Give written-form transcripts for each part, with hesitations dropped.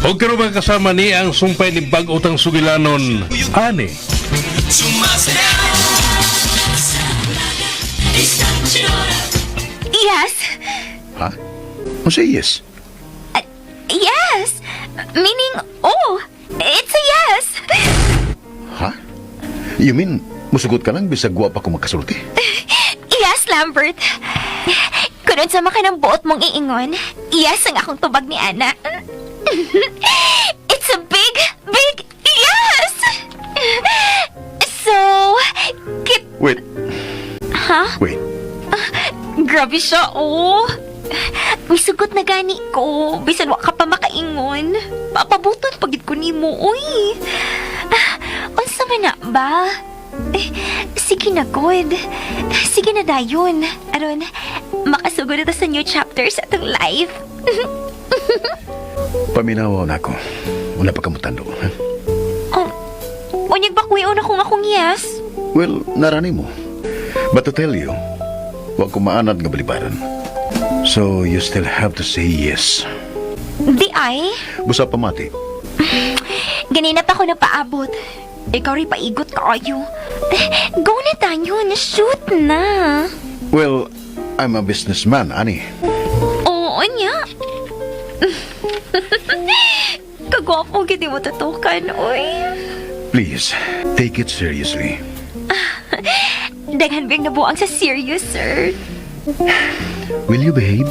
O karon mga kasama ni ang sumpay ni bag-o tang sugilanon, ani. Yes. Ha? Unsa yes? Yes. Meaning, oh, it's a yes. Ha? You mean, musugot ka lang bisag wa pa ko makasulti? Yes, Lambert. Kung unsa man ka ng buot mong iingon, yes ang akong tubag ni Ana. It's a big, big yes! So, kit... Wait. Ha? Wait. Grabe siya, oh. Misugot na gani ko. Bisan wa ka pa makaingon. Papabuton pagid ko nimo, uy. Ah, unsa man na ba? Eh, sige na, God. Sige na dayon. Aron, makasugod na ta sa new chapter sa atong life. Paminaw na ako. Wala pa kamutando. Ha? Oh, unyag ba kuya na kung akong yes? Well, narani mo. But to tell you, wa ko maanad nga balibaran. So, you still have to say yes. Di ay. Busa pamati. Ganina pa ako napaabot. Ikaw rin paigot kaayo. Eh, go na tayo. Na-shoot na. Well, I'm a businessman, ani. Oo niya. Kagwapo gid mo tutukan, oy. Please, take it seriously. Daghan bang nabuang sa serious, sir. Will you behave?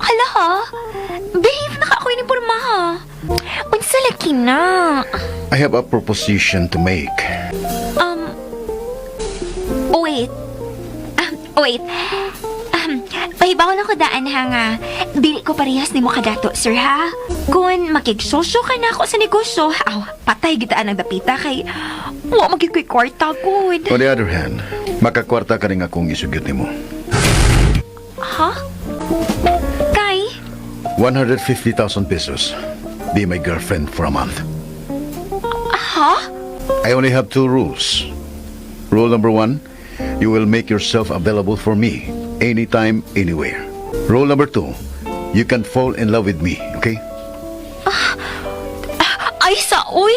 Hala ha? Behave na ka ako ni porma ha. Unsa lagi na? I have a proposition to make. Wait. Wait. Pahibaw na ko daan ha nga. Dili ko parehas nimo kadato, sir ha. Kung makigsosyo ka na ako sa negosyo, aw, patay gitaan ang dapita kay wa magig ko'y kwarta gud. On the other hand, makakwarta ka rin akong isugyot nimo. Ha? Kay? 150,000 pesos. Be my girlfriend for a month. Ha? I only have two rules. Rule number one, you will make yourself available for me anytime, anywhere. Rule number two, you can fall in love with me, okay? Ay, sa uy!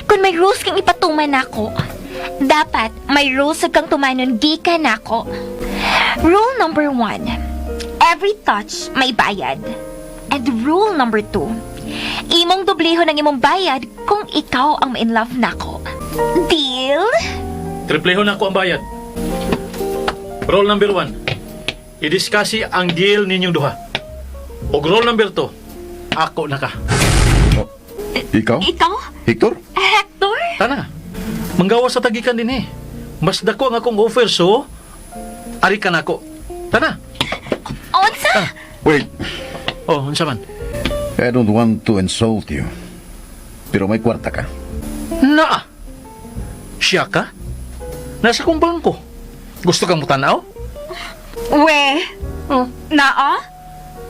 Kung may rules kang ipatuman nako, dapat may rules sa kang tumanon gikan nako. Rule number one, every touch may bayad. And rule number two, imong doblehon ang imong bayad kung ikaw ang ma-in love nako. Deal? Tripleho na ako ang bayad. Roll number 1. Idiskasi ang deal ninyong duha. Og roll number 2. Ako na ka. Oh, ikaw? Ikaw? Hector? Hector? Tana. Manggawa sa tagikan din eh. Mas dako ang akong offer so ari ka nako. Tana. Unsa? Wait, Oh, unsa man? I don't want to insult you. Pero may kwarta ka. Naa. Siya ka? Nasa kong bangko. Gusto kang mutanaw? We, Oh. naa?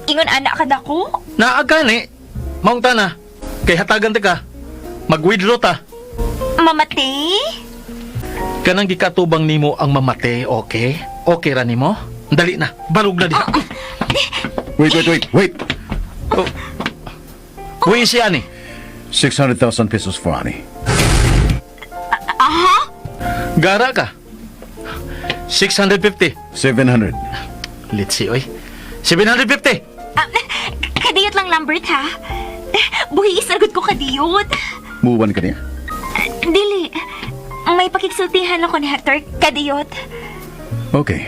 Ingon anak ka dako? Naa gani. Maong tana. Kay hatagan ta ka. Mag-withdraw ta. Mamati? Kanang gikatubang nimo ang mamate, okay? Okay ra nimo? Dali na, barug na diha. Wait, wait, wait, wait! Oh. Uy, si ani. 600,000 pesos for Annie. Aha? Gara ka. 650. 700. Let's see, oy. 750. Ah, kadiyot lang, Lambert, ha? Buhi isagod ko kadiyot. Muwan ka niya? Dili. May pakigsultihan ako ni Hector, kadiyot. Okay.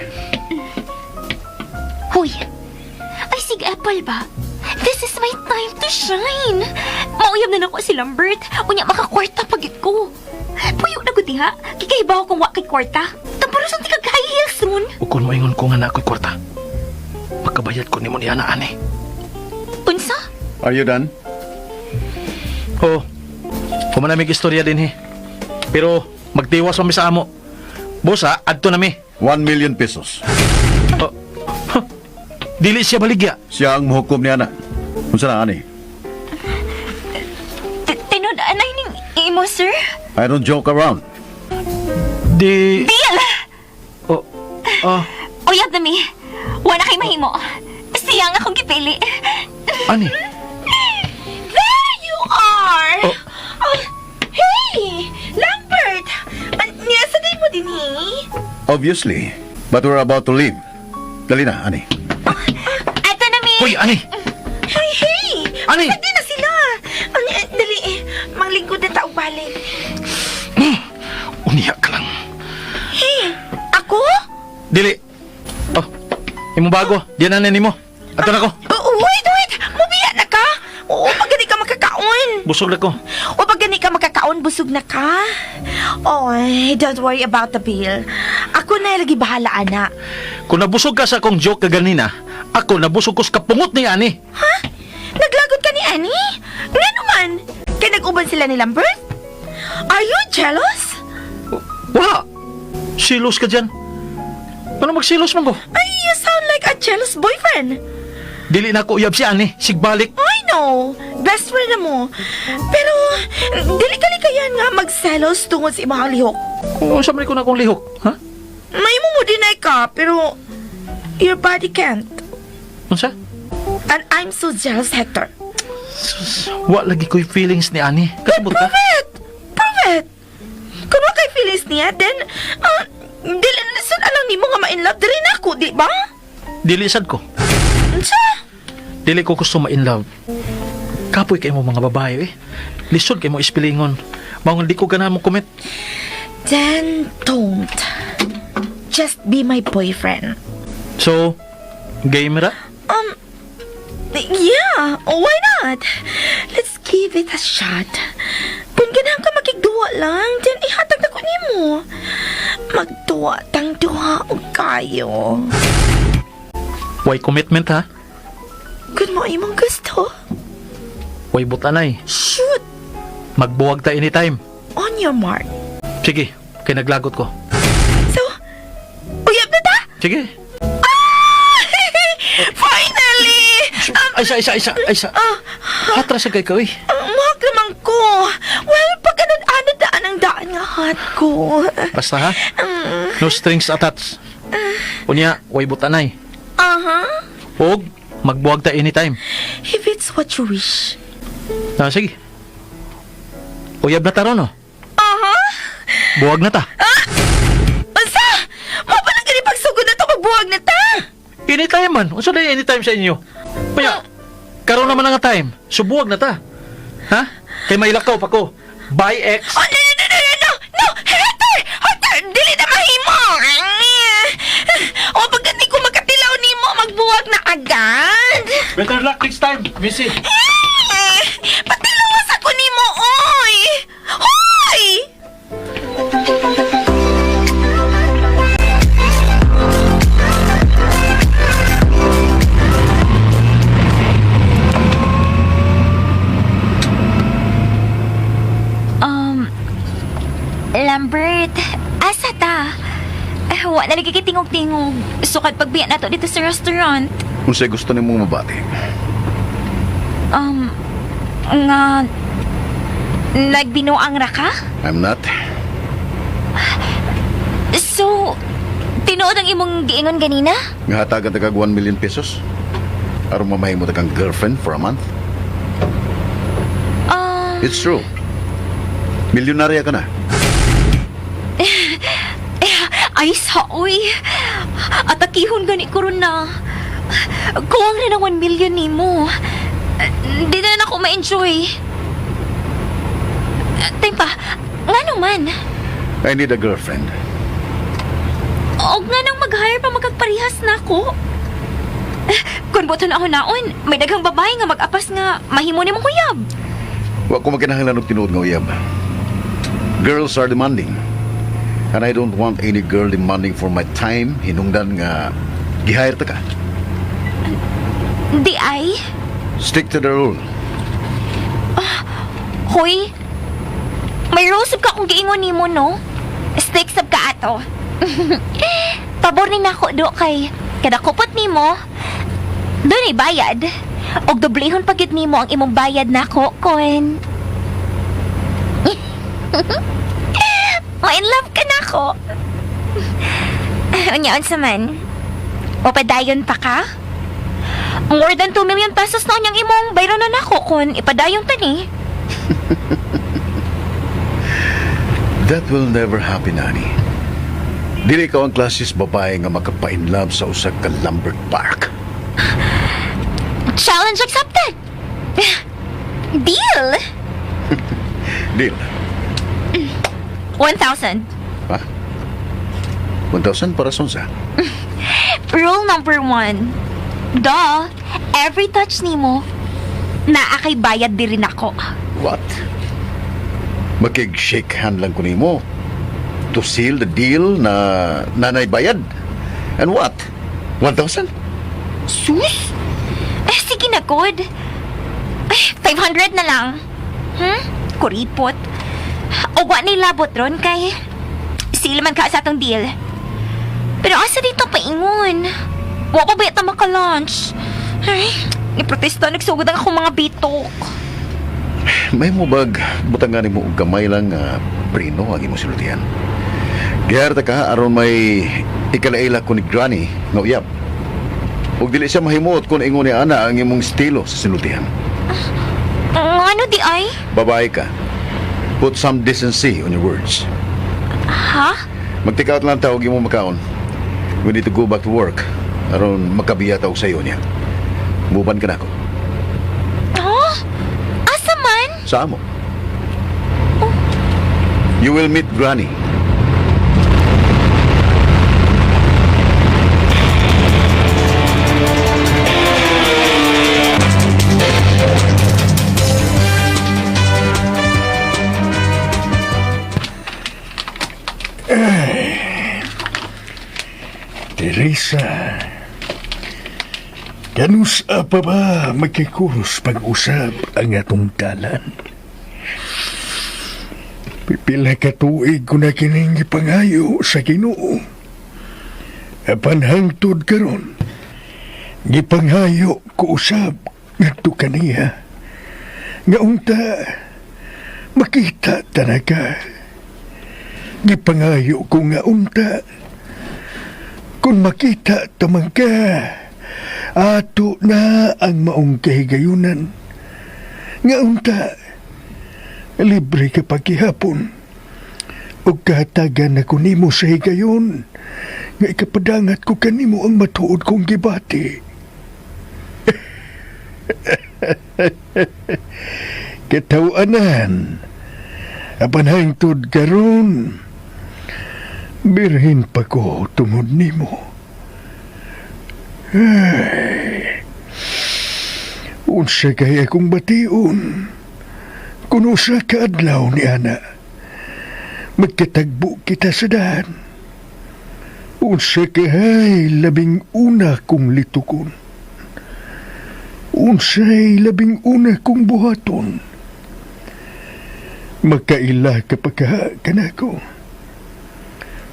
Huy. Ay, sige, Apple ba? This is my time to shine. Mauyab na nako si Lambert. Unya, makakwarta pagit ko. Puyo na gud ha. Kikahibaw kung wa kay kwarta. Tamparusan ti kag high heels ron. Ukon mo ingon ko nga na ako'y kwarta. Makabayad ko nimo niya na ani. Unsa? Are you done? Oo. Human na istorya din he. Pero magtiwas pa mi sa amo. Bosa, adto na mi. 1 million pesos. Oh. Huh. Dili siya baligya. Siya ang muhukom niya na. Unsa na, Annie? Tinud anay ning imo, sir? I don't joke around. Di... Deal! Oh. Oh. Uyab na mi. Wala kay mahimo. Siya ang akong gipili. Ani? me? Obviously. But we're about to leave. Dali na, Ani. Ato na mi! Hoy, ani! Hey, hey! Ani! Pwede na sila! Ani, dali eh. Manglingkod na tao balik. Unya ka lang. Hey! Ako? Dili. Oh, imo bago. Diyan na nimo. Ato na ko. Oh, wait, wait! Mubiya na ka! Oo, pag gani ka makakaon! Busog na ko. O pag gani ka makakaon, busog na ka. Oy, don't worry about the bill. Ako na lagi bahala, ana. Kung nabusog ka sa akong joke kaganina, ako nabusog ko sa kapungot ni ani. Ha? Naglagot ka ni Annie? Nga naman! Kaya nag-uban sila ni Lambert? Are you jealous? Wa! Silos ka dyan. Paano magsilos man ko? Ay, you sound like a jealous boyfriend. Dili na ako uyab si ani. Sigbalik. I know. Best friend na mo. Pero, dili ka kayan nga magselos tungod sa imong lihok. Kung sa man ko na akong lihok, ha? May mo mo deny ka, pero your body can't. Unsa? And I'm so jealous, Hector. Wa lagi ko'y feelings ni ani. Kasabot ka? Prove it! Prove it! Kung wa kay feelings niya, then, dili na sad alang nimo nga ma-in love, dili na ako, di ba? Dili sad ko. Unsa? Dili ko gusto ma-in love. Kapoy kay mo mga babae eh. Lisod kay mo ispilingon. Mao nga di ko ganahan mo commit. Then, don't. Just be my boyfriend. So, game ra? Yeah, why not? Let's give it a shot. Kung ganahan ka makigduwa lang, then ihatag na ko nimo. Magduwa tang duha og kayo. Why commitment ha? Kung mo imong gusto, Why butanay? shoot Magbuwag ta anytime. on your mark. Sige, kay naglagot ko. So, uyab na ta? Sige. Ah! Finally! Ay, isa, isa, isa, ay, isa. Hatra sa kay ka, uy. Ang mahak naman ko. Well, pag anad-anad daan ang daan nga hat ko. Basta ha? No strings attached. Unya, way butanay. Aha. Og, magbuwag ta anytime. If it's what you wish. Ah, sige. Uyab na ta ron, oh. Aha. Buwag na ta. Unsa? Mo pa lang gani pagsugod na to magbuwag na ta. Anytime man. Unsa na yung anytime sa inyo? Kaya, karon naman ang time. Subuwag na ta. Ha? Kay may lakaw pa ko. Bye, ex. Oh, no, no, no, no, no, no! Hector! Hector! Dili na mahimo! O, pag hindi ko makatilaw nimo, magbuwag na agad! Better luck next time, Missy. Eh, patilawas ako nimo, oy! Hoy! Lambert, asa ta? Eh, wa na lagi kay tingog-tingog. Sukad pagbiya nato dito sa restaurant. Unsay gusto nimong mabati? Nga, nagbinuang ra ka? I'm not. So, tinuod ang imong giingon ganina? Nga hatagan ta kag 1 million pesos. Aron mamahimo ta kang girlfriend for a month. It's true. Milyonarya ka na. Eh, ay sa oy. Atakihon gani ko ron na. Kuwang na ng 1 million nimo. Eh, di na na ako ma-enjoy. Eh, Timpa, nga naman. I need a girlfriend. Og nga nang mag-hire pa magkagparihas na ako. Eh, kung buto na ako naon, may daghang babae nga mag-apas nga mahimo ni mong huyab. Wa ko makinahanglan og tinuod nga uyab. Girls are demanding. And I don't want any girl demanding for my time hinungdan nga gihire ta ka. Di ay, Stick to the rule. hoy. May rose ka kung giingon nimo no. Stick sab ka ato. Pabor ni nako do kay kada kupot nimo dunay bayad. Og doblehon pa gyud nimo ang imong bayad nako kon. Ma-in love ka nako. Unya unsa man? O padayon pa ka? More than 2 million pesos na unyang imong bayro na nako kon ipadayon ta ni. That will never happen, honey. Dili ka ang klasis babae nga makapainlove sa usa ka Lambert Park. Challenge accepted! Deal! Deal. 1,000. Ha? 1,000 para sa unsa? Rule number 1. Duh! Every touch nimo, naa kay bayad di rin ako. What? Makig-shake hand lang ko nimo to seal the deal na nanay bayad. And what? 1,000? Sus? Eh, sige na, God. Eh, 500 na lang. Kuripot. O wa ni labot ron kay seal man ka sa atong deal. Pero asa dito paingon? Wa pa ba yata maka-lunch? Ay, niprotesta nagsugod ang akong mga bitok. May mo bag butangan nimo og gamay lang nga preno ang imong sinultian. Giharta ka aron may ikalaila ko ni Granny nga uyab. Ug dili siya mahimuot kung ingon ni ana ang imong estilo sa sinultian. Ano di ay? Babae ka. Put some decency on your words. Ha? Mag-take out lang tawag imong makaon. We need to go back to work aron makabiya ta og sayo niya. Muban ka nako. Huh? Asa man? Sa amo. You will meet Granny. Teresa, kanusa pa ba magkikuros pag-usap ang atong dalan? Pipila ka tuig ko na kining gipangayo sa Ginoo. Apan hangtod karon, gipanghayo ko usab ngadto kaniya. Nga unta makita tanaka. Gipangayo ko nga unta kung makita tamang ka, ato na ang maong kahigayunan. Nga unta, libre ka pagkihapon. O kahatagan na nimo sa higayon, nga ikapadangat ko kanimo ang matuod kong gibati. Katawanan, apan hangtod karon, birhin pa ko tungod nimo. Ay, unsa kay akong bation? Kung usa ka adlaw ni ana, magkatagbo kita sa daan. Unsa kay labing una kong litukon. Unsay labing una kong buhaton. Magkaila ka pa ka kanako.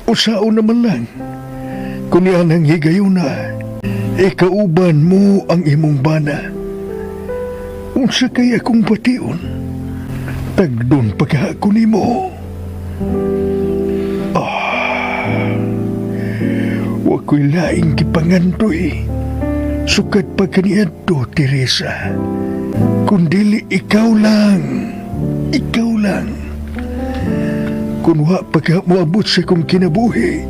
Usao naman lang. Kung yan ang higayuna, ikauban mo ang imong bana. Unsa kay akong bation, tagdon pagka ako nimo. Ah, wa ko'y laing gipangandoy. Sukad pa kaniadto, Teresa. Kung dili ikaw lang, ikaw lang. Kung wa pa ka moabot sa kong kinabuhi,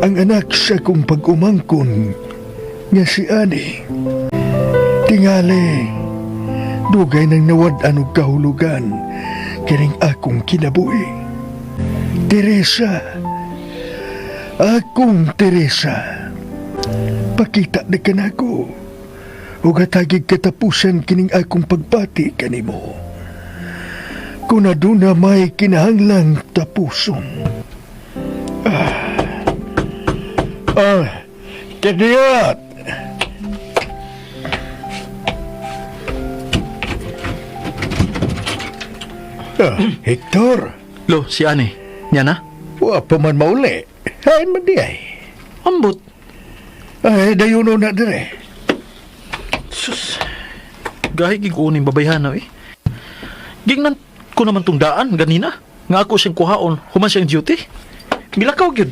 ang anak sa kong pag-umangkon nga si Ani. Tingali, dugay nang nawad-an og kahulugan kining akong kinabuhi. Teresa, akong Teresa, pakita na ka nako ug hatagig katapusan kining akong pagbati kanimo. Kung aduna may kinahanglang tapuson. Ah, kadiyot! Ah, Hector, Lo, si Ani. Niya na? wa pa man mauli. Hain man di ay. Ambot. Ay, dayuno na dire. Sus. Gahi gigunin babayhana eh. Gingnan ko naman tong daan ganina. Nga ako siyang kuhaon, human siyang duty. Milakaw gyud.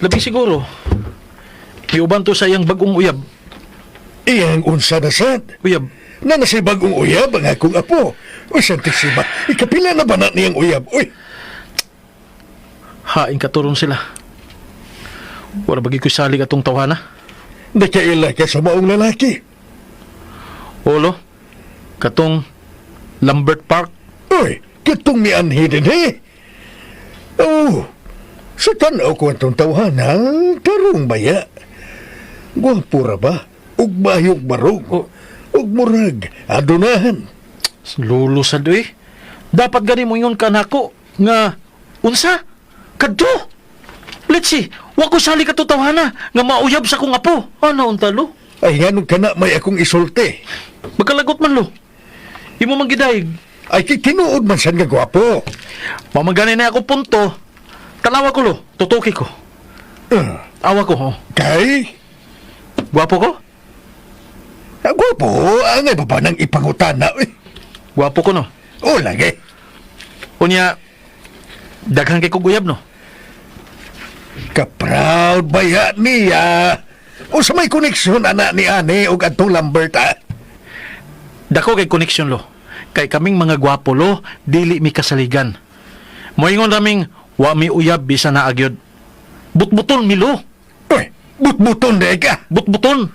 Labi siguro. Miuban to sa iyang bagong uyab. Iyang unsa na sad. Uyab. Na nasa bagong uyab ang akong apo. Uy, Santisima, ikapila na ba na niyang uyab? Uy, Haing katuron sila. Wala bagi ko'y salig atong tawhana. Nakaila ka sa maong lalaki. Olo, katong Lambert Park. Uy, katong mianhi din eh. Oh, sa tanaw ko atong tawhana, tarong baya. Gwapo ra ba? Ug bayog barog. Oh. Ug murag, adunahan. Lulo sa doy. Dapat gani mo ingon ka nako nga unsa? Kadto. Let's see. Wa ko sali kato tawhana nga mauyab sa kong apo. Ano unta lo? Ay, nganong kana may akong isulti. Magkalagot man lo. Imo man gidayeg. Ay, kay tinuod man siya nga gwapo. Mamagani na ako punto. Tanawa ko lo, tutuki ko. Awa ko, oh. Kay, Gwapo ko? ah, gwapo, angay ba ba nang ipangutana? Eh, Gwapo ko no. o lagi. Unya, daghan kay kog uyab no. Ka-proud ba ya niya? O sa may koneksyon, ana ni Ane, o atong Lambert, ah. Dako kay connection lo. Kay kaming mga gwapo lo, dili mi kasaligan. Moingon raming wa mi uyab bisan naa gyud. Butbuton mi lo. Uy, butbuton na ka. Butbuton.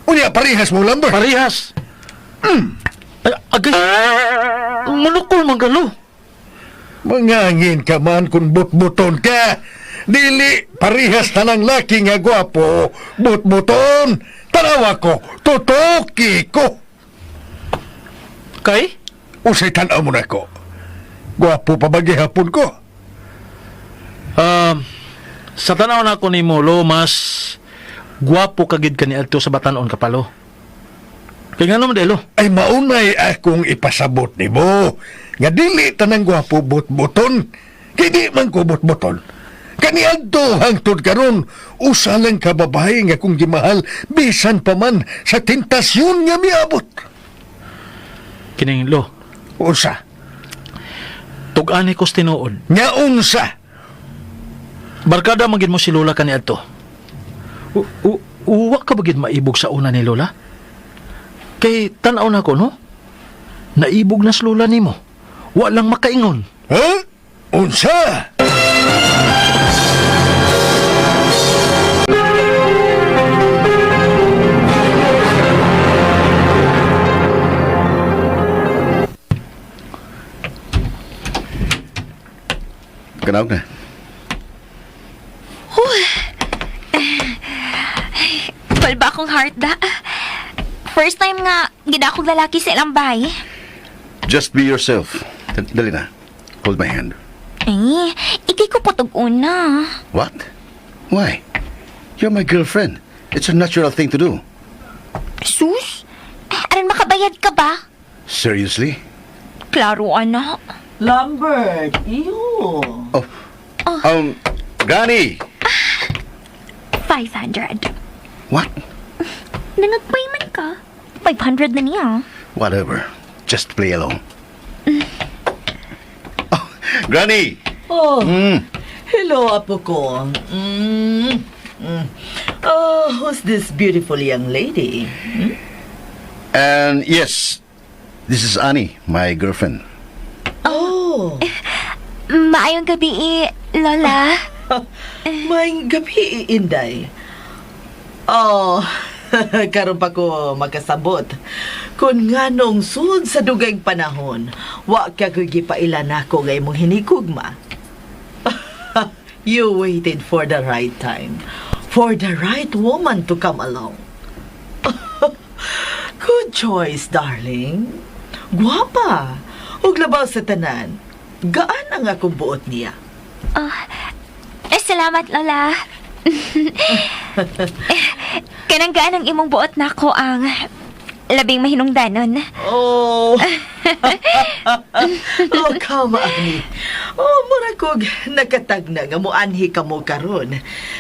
Unya, parehas mo, Lambert. Parehas. Ay, agay. Manukol man galo. Mangangin ka man kung butbuton ka. Dili, parehas na ng laki nga gwapo. Butbuton. Tanawa ko, tutuki ko. Kay? Usay tanaw mo na ko. Gwapo pa ba gihapon ko? Sa tanaw na ako nimo lo, mas gwapo ka gid kani adto sa batanon kapalo. Kay ngano man lo? Ay maunay akong ipasabot nimo. Nga dili tanang gwapo butbuton. Kay di man ko butbuton. Kaniadto hangtod karon usa lang ka babae nga kong gimahal bisan pa man sa tentasyon nga miabot. Kining lo, Unsa? tug-ani ko sa tinuod. Nga unsa? Barkada man gid mo si Lola kaniadto. Uwa ka ba gid maibog sa una ni Lola? Kay tan-aw na ko no. Naibog na si Lola nimo. Wa lang makaingon. Ha? Unsa? Kanaog na. Palba akong heart da. First time nga, gidakog lalaki sa ilang bahay. Just be yourself. Dali na. Hold my hand. Eh, ikay ko patog una. What? Why? You're my girlfriend. It's a natural thing to do. Sus, aron makabayad ka ba? Seriously? Klaro, anak. Lambert, iyo. Oh. Granny! 500. What? Nangagpay man ka. 500 na niya. Whatever. Just play along. Oh, Granny! Oh, hello, apo ko. Oh, who's this beautiful young lady? And yes, this is Annie, my girlfriend. Oh, Maayong gabi, eh, Lola. may gabi, Inday. Oh, karon pa ko makasabot. Kung nganong sud sa dugayng panahon, wa ka ko'y gipailan nako nga imong hinigugma. You waited for the right time, for the right woman to come along. Good choice, darling. Guwapa. Ug labaw sa tanan. Gaan ang akong buot niya. Eh, salamat, Lola. Eh, kanang gaan ang imong buot nako ang labing mahinungdanon. Oh. Oh, come, Ani. Oh, mura kog nakatagna nga moanhi ka mo karon.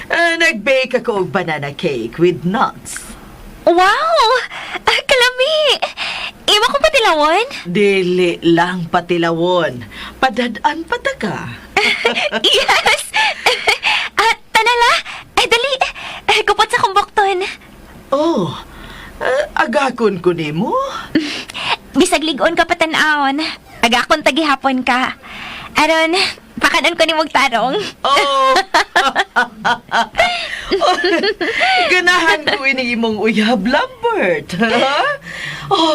Ah, nag-bake ako og banana cake with nuts. Wow! Ah, kalami! Iwa kong patilawon? Dili lang patilawon. Padad-an pa ta ka. Yes! Ah, tanala! Eh, dali! Eh, kupot sa kumbokton. Oh, agakon ko nimo. Bisag ligon ka patanawon. Agakon tagihapon ka. Aron, pakanon ko ni mong tarong. Oh. Ganahan ko ini imong uyab, Lambert. Ha?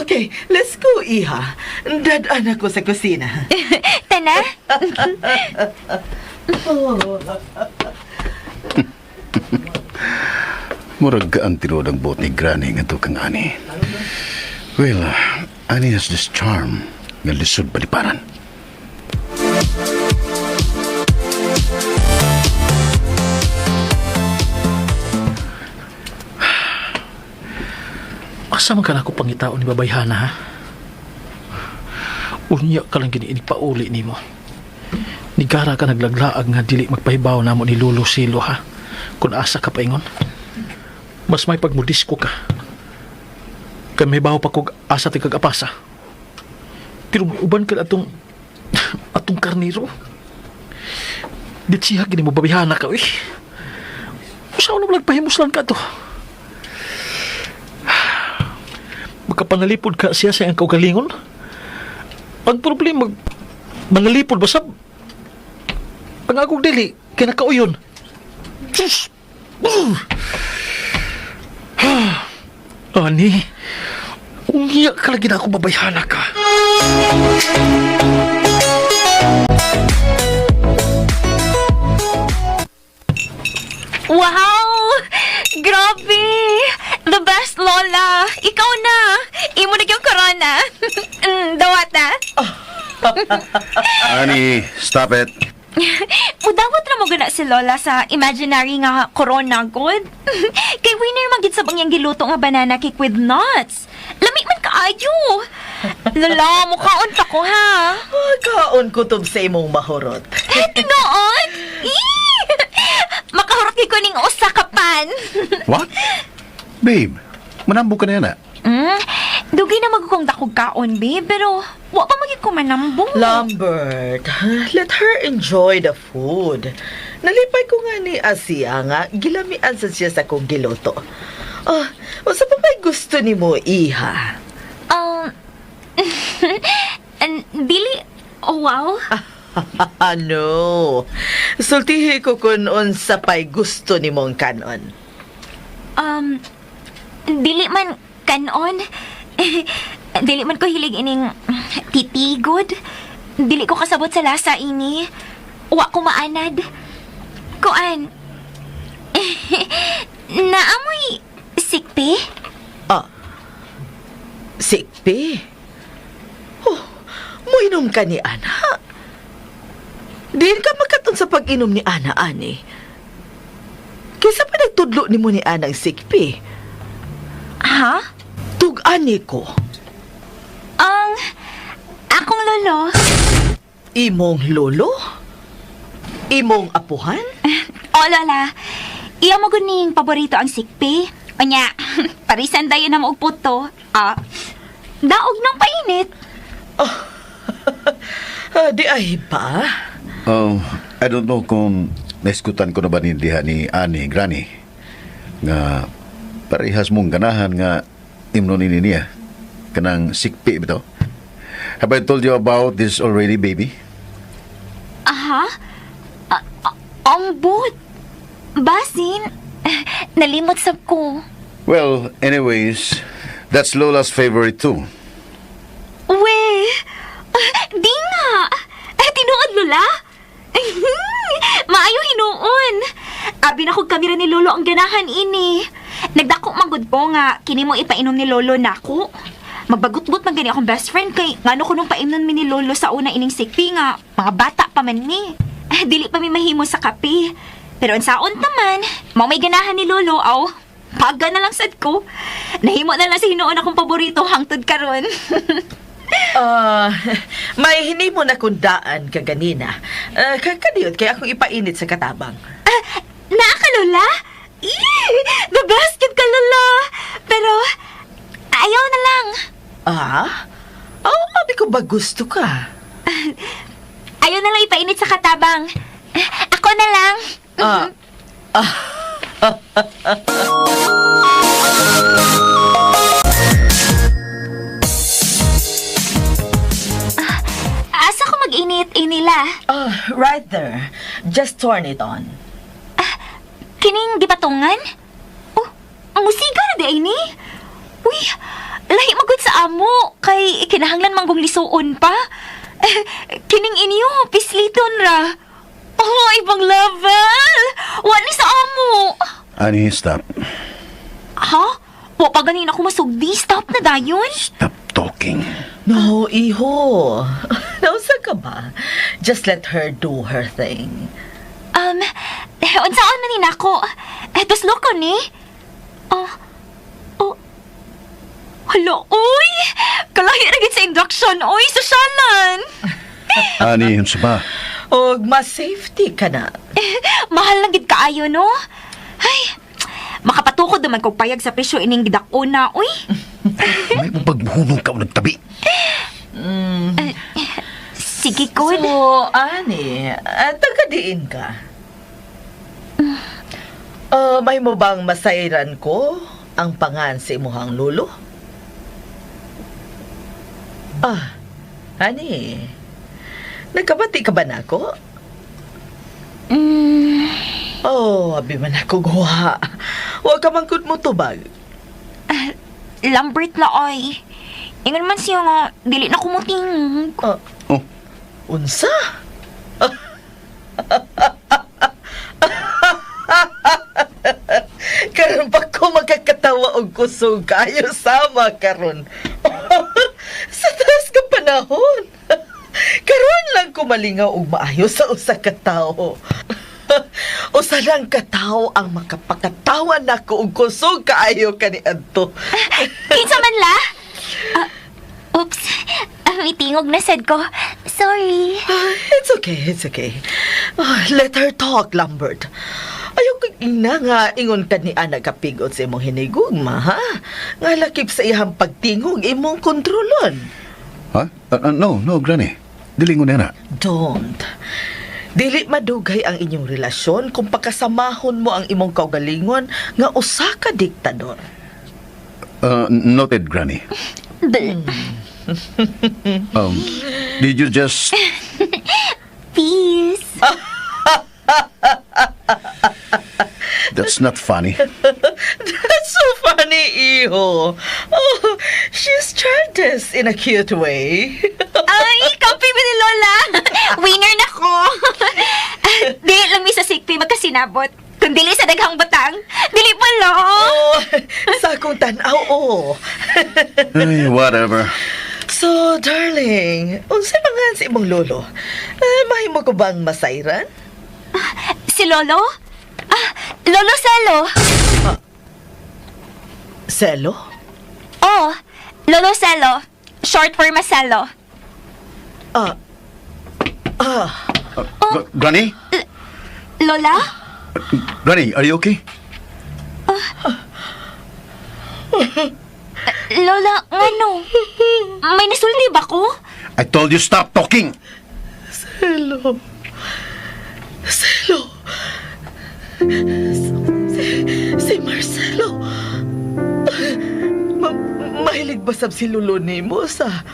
Okay, let's go, iha. Dad-an ako sa kusina. Tana? Murag ka ang tinuod ang buot ni Granny nga kang Ani. Well, Ani has this charm nga lisod baliparan. Asa man ka na ako pangitaon ni babayhana, ha? Unya ka lang giniinig pauli nimo. Nigara ka naglaglaag nga dili magpahibaw namo ni Lolo Silo, ha? Kung asa ka paingon. Mas may pagmudisko ka. Kay may baho pa kog asa ti kag apasa. Pero may uban ka na atong atong karniro. Di siya gini mo babayhana ka, uy. Usaw na malagpahimuslan ka to. Makapanalipod ka siya sa iyang kaugalingon? Ang problema, manalipod ba sab? Ang akong dili, kinakauyon. Diyos! Brr! Ani, umiyak ka lagi na ako babayhana ka. Wow! Grabe! The best, Lola! Ikaw na! Imo na yung corona. Dawata. Ani, stop it. Mudawat ra mo gana si Lola sa imaginary nga corona god. Kay winner man gid sa bang giluto nga banana cake with nuts. Lami man kaayo. Lola, mukhaon pa ko ha. Oh, kaon kutob sa imong mahurot. Tinuod? Ih! Makahurot kay ko ning usa ka pan. What? Babe, manambok ka na yan ah. Dugay na magukong dakog kaon, babe, pero wa pa magid ko manambong. Lambert, let her enjoy the food. Nalipay ko nga ni Asia nga, gilamian sa siya sa kong giluto. Ah, unsa pa may gusto nimo, iha? Dili, oh, wow. Ano? Sultihi ko kung unsa pa'y gusto nimong kanon. Dili man kanon. Dili man ko hilig ining titigod. Dili ko kasabot sa lasa ini. Wa ko maanad. Kuan. Naamoy sikpi? Ah, sikpi. Oh, muinom ka ni Ana. Diin ka makaton sa pag-inom ni Ana, ani. Kaysa pa nagtudlo ni mo ni Ana ang sikpi. Ha? Tug-ani ko, Ang akong lolo. Imong lolo? Imong apuhan? O, Lola. Iya mo guning paborito ang sikpi. Unya, parisan dayon na mo og puto. Ah, daog ng painit. Ah, di ay ba? Oh, I don't know kung naiskutan ko na ba ni diha ni Ani, Granny, nga parehas mong ganahan nga imno ni niya. Kanang sikpi bitaw. Have I told you about this already, baby? Aha? Ah, ah, ang but. Basin, nalimot sab ko. Well, anyways, that's Lola's favorite too. We, di nga. Eh, tinuod, Lola. Maayo hinuon. Abi na kog kamera ni Lolo ang ganahan ini. Nagdako man gud ko nga kini mo ipainom ni Lolo nako. Magbagot-got man gani akong best friend kay ngano ko nung paimnon mi ni Lolo sa una ining sikpi nga mga bata pa man mi. Eh, dili pa mi mahimo sa kape. Pero unsaon naman, mao may ganahan ni Lolo aw. Paga na lang sad ko. Nahimo na lang sa hinuon akong paborito hangtod karon. Ah, may hinimo na kundaan kaganina. Ah, kakadiyot kay akong ipainit sa katabang. Ah, naa ka, Lola? Ih, the best kid ka, Lola! Pero, ayaw na lang. Ah? Oh, abi ko ba gusto ka? Ayaw na lang ipainit sa katabang. Ako na lang. Ah, Asa ko mag-init, inila? Ah, right there. Just turn it on. Kining gipatungan? Oh, ang musiga na di ay ni. Uy, lahi magod sa amo kay kinahanglan manggong lisuon pa. Eh, kining inyo, pisliton ra. Oh, ibang level. Wa ni sa amo. Ani, stop. Ha? Wa pa ganin ako masugdi. Stop na dayon. Stop talking. No, iho. Nausa ka ba? Just let her do her thing. Unsaon man ni nako? Eh, tuslo ko ni. Oh, oh. Hala, uy! Kalahi ra gid sa induction, uy, sosyalan! Ani, unsa ba? Og mas safety ka na. Mahal lang gid kaayo, no? Ay, makapatukod naman kog payag sa presyo ining gidak-o na, uy. May pagbuhunong ka o nagtabi. Sige, good. So, Ani, taga-diin ka. May mo bang masayran ko ang pangan sa imuhang lulo? Ah, Ani, nagkabati ka ba nako? Mm, Oh, abi man ako guha. Wa ka man gud mo tubag. Lambert la, ay. Ingon man siya nga, dili na kumuting. Ah, Oh, unsa? Karon pa ko makakatawa og kusog kayo sama karon. Sa taas ka panahon. Karon lang ko malingaw og maayo sa usa ka tawo. Usa lang ka tawo ang makapakatawa nako og kusog kaayo kaniadto. Kinsa man la? Ah, oops. Ah, may tingog na sad ko. Sorry. Ah, it's okay, it's okay. Ah, let her talk, Lambert. Ayaw kong ina nga ingon ka ni Ana kapigot sa imong hinigugma, ha? Nga lakip sa iyang pagtingog imong kontrolon. Ha? No, no, Granny. Dili ko na na. Don't. Dili madugay ang inyong relasyon kung pakasamahon mo ang imong kaugalingon nga usa ka diktador. Noted, Granny. Bl- Did you just... Peace. That's not funny. That's so funny, iho. Oh, she's childish in a cute way. Ay, kampi ba ni Lola? Winner na ko. Dili lang mi sa sikpi magkasinabot. Kung dili sa daghang batang, dili pa lo. Oh, sa akong tanaw, oh. Ay, whatever. So, darling, unsay mga sa imong lolo? Eh, mahimo ko bang masayran? Si Lolo? Ah, Lolo Selo. Selo? Oh, Lolo Selo. Short for Marcelo. Ah, ah, Granny? Lola? Granny, are you okay? Lola, ngano? May nasulti ba ko? I told you stop talking! Selo. Selo. Si Marcelo. Mahilig ba sab si lolo nimo sa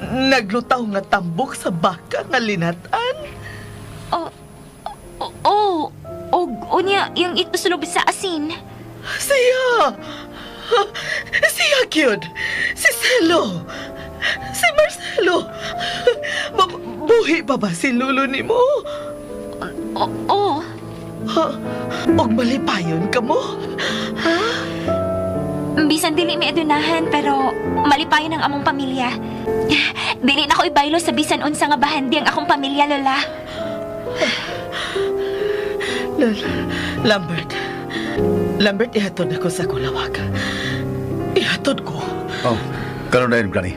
naglutaw nga tambok sa baka nga linatan? Oh, oh, oh, og unya yung itusulob sa asin. Siya! Siya, cute! Si Celo! Si Marcelo! Buhi pa ba si lolo nimo? Oh, oh. Ha? Og malipayon ka mo? Ha? Bisan dili mi adunahan pero malipayon ang among pamilya. Dili na ko ibaylo sa bisan unsa nga bahandi ang akong pamilya, Lola. Lambert. Lambert, ihatod ako sa kulawag. Ihatod ko. Oh, karon na yun, Granny.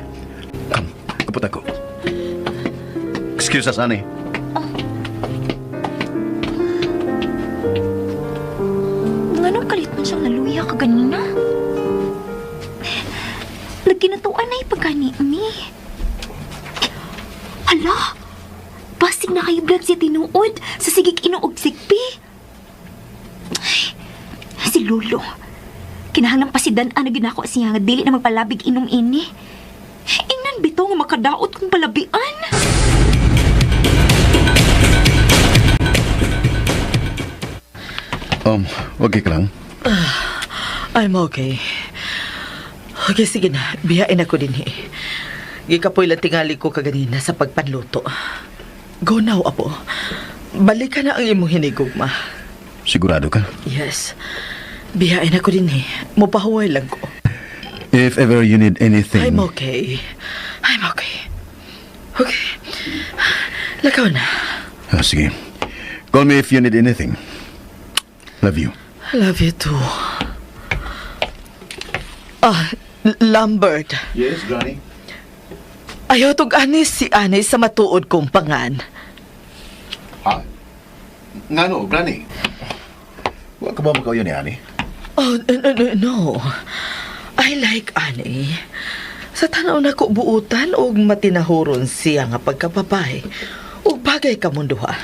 Come, kapot ako. Excuse us, Annie. Nganong kalit man siyang naluya ka ganina? Nagkinatuan na ipagani mi. Hala! Basig na kayo vlog siya tinuod sa sigig inuog sigpi. Ay, si Lolo. Kinahanglan pa si Dan ano ginako siya nga dili na magpalabig inom ini. Ingnan bitaw nga makadaot kung palabian. Okay ka lang? I'm okay. Okay, sige na. Biyain ako din eh. Gikapoy lang tingali ko kaganina sa pagpanluto. Go now, apo. Balik ka na ang imong hinigugma. Sigurado ka? Yes. Biyain ako din eh. Mupahuway lang ko. If ever you need anything... I'm okay. I'm okay. Okay. Lakaw na. Ah, sige. Call me if you need anything. Love you. I love you too. Ah, Lambert. Yes, Granny? Ayaw tug anis si Anay sa matuod kong pangan. Ha? Ngano, Granny? Wa ka ba makauyon ni Ani? Oh, no, no, no, no. I like Annie. Sa tanaw na ko buutan og matinahuron siya nga pagkapapay. Ug bagay ka munduha.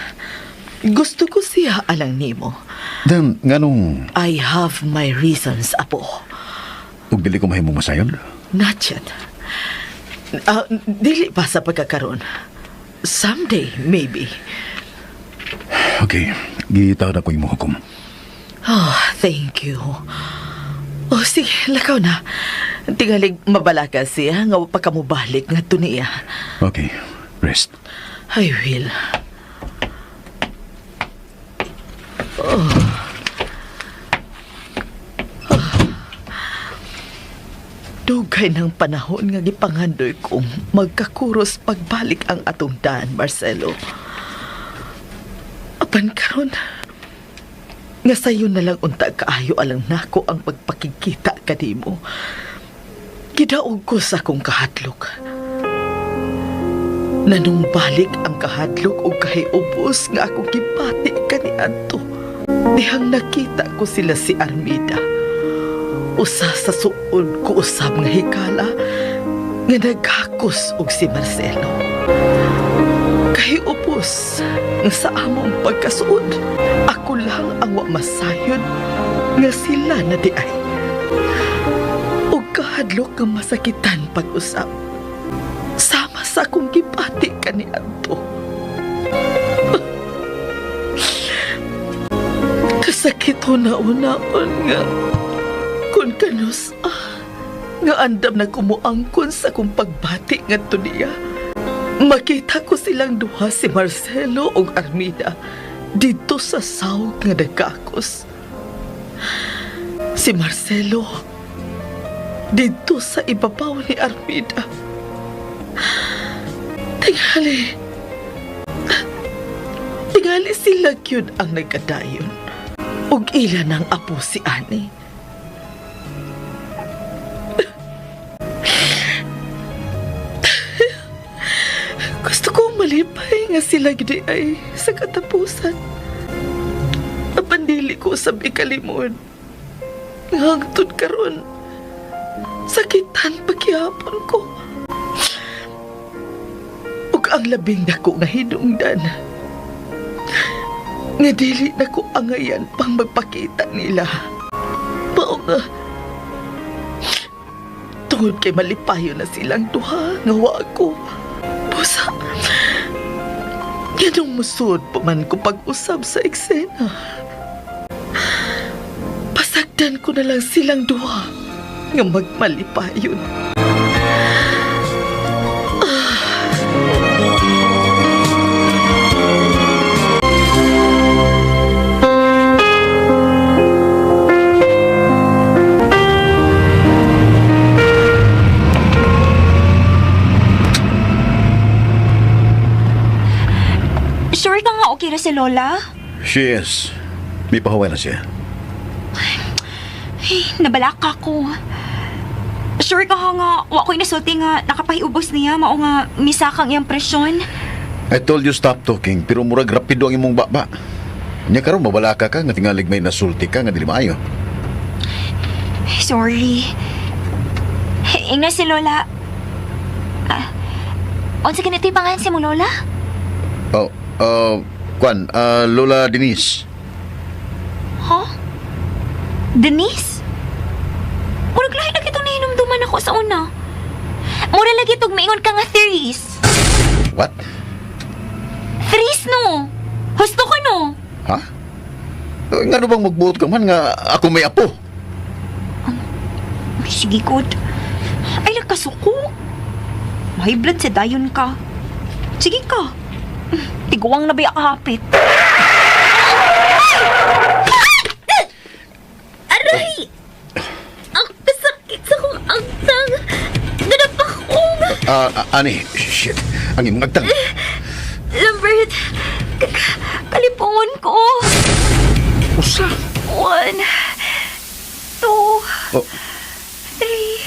Gusto ko siya alang nimo. Then, nganong I have my reasons, apo. ug dili ko mahimong masayon? Not yet. Ah, dili pa sa pagkakaroon. Someday, maybe. Okay, gitawad ako imong hukom. Oh, thank you. Oh, sige, lakaw na. Tingalig mabalaka siya nga wa pa ka mobalik nga niya. Okay, rest. I will. Oh. Oh. Dugay ng panahon nga gipangandoy kong magkakuros pagbalik ang atong daan, Marcelo. Apan karon, nga sayo na lang unta kaayo alang nako ang pagpakigkita kanimo. Gidaog ko sa akong kahadlok. Nanumbalik ang kahadlok o kahiubos nga akong gipati kaniadto. Dihang nakita ko sila si Armida. Usa sa suod ko usab nga hikala nga naghakos og si Marcelo. Kahiubos nga sa among pagkasuod, ako lang ang wa masayod nga sila na di ay. Og kahadlok nga masakitan pag-usab. Sama sa akong gipati kaniadto. Kasakit na unaon nga kung kanus nga andam na kumuangkon sa akong pagbati ngadto niya. Makita ko silang duha si Marcelo ug Armida dito sa sawg nga nagkakos. Si Marcelo dito sa ibabaw ni Armida. Tingali. Tingali sila gyud ang nagkadayon. Ug ila ng apo si Ani. Gusto ko malipay nga sila gid ay sa katapusan. Apan dili ko sab ikalimod. Hangtod karon, sakitan pagyapon ko. Ug ang labing dako nga hinungdan, nga dili na ko angayan pang magpakita nila. Mao nga, tungod kay malipayo na silang duha nga wa ko. Busa, ganong musud pa man ko pag-usab sa eksena. Pasagdan ko na lang silang duha nga magmalipayon. Sure ka nga okay ra si Lola? She is. May pahuway na siya. Ay, nabalaka ko. Sure ka nga, wa ko'y nasulti nga nakapahiubos niya, mao nga misakang iyang presyon. I told you stop talking, pero murag rapido ang imong baba. Nya karon mabalaka ka nga tingalig may nasulti ka nga dili maayo. Ay, sorry. Ingna si Lola. Ah, unsa ganito yung pangalan si mo Lola? Oh, kwan, Lola Denise. Huh? Denise? Murag lahi na kitong nahinumduman ako sa una. Mura lagi tog maingon ka nga threes. What? Threes no. Husto ka no. Ha? Ngano bang magbuot ka man nga ako may apo? Ay, sige, good. Ay, nagkasuko. May blood sa dayon ka. Sige ka. Tiguang na ba kahapit? Aray! Ang kasakit sa kong agtang. Nanapakong. Ani, shit. Ang imong agtang. Lambert, kalipungon ko. Usa. One, two, Oh, three,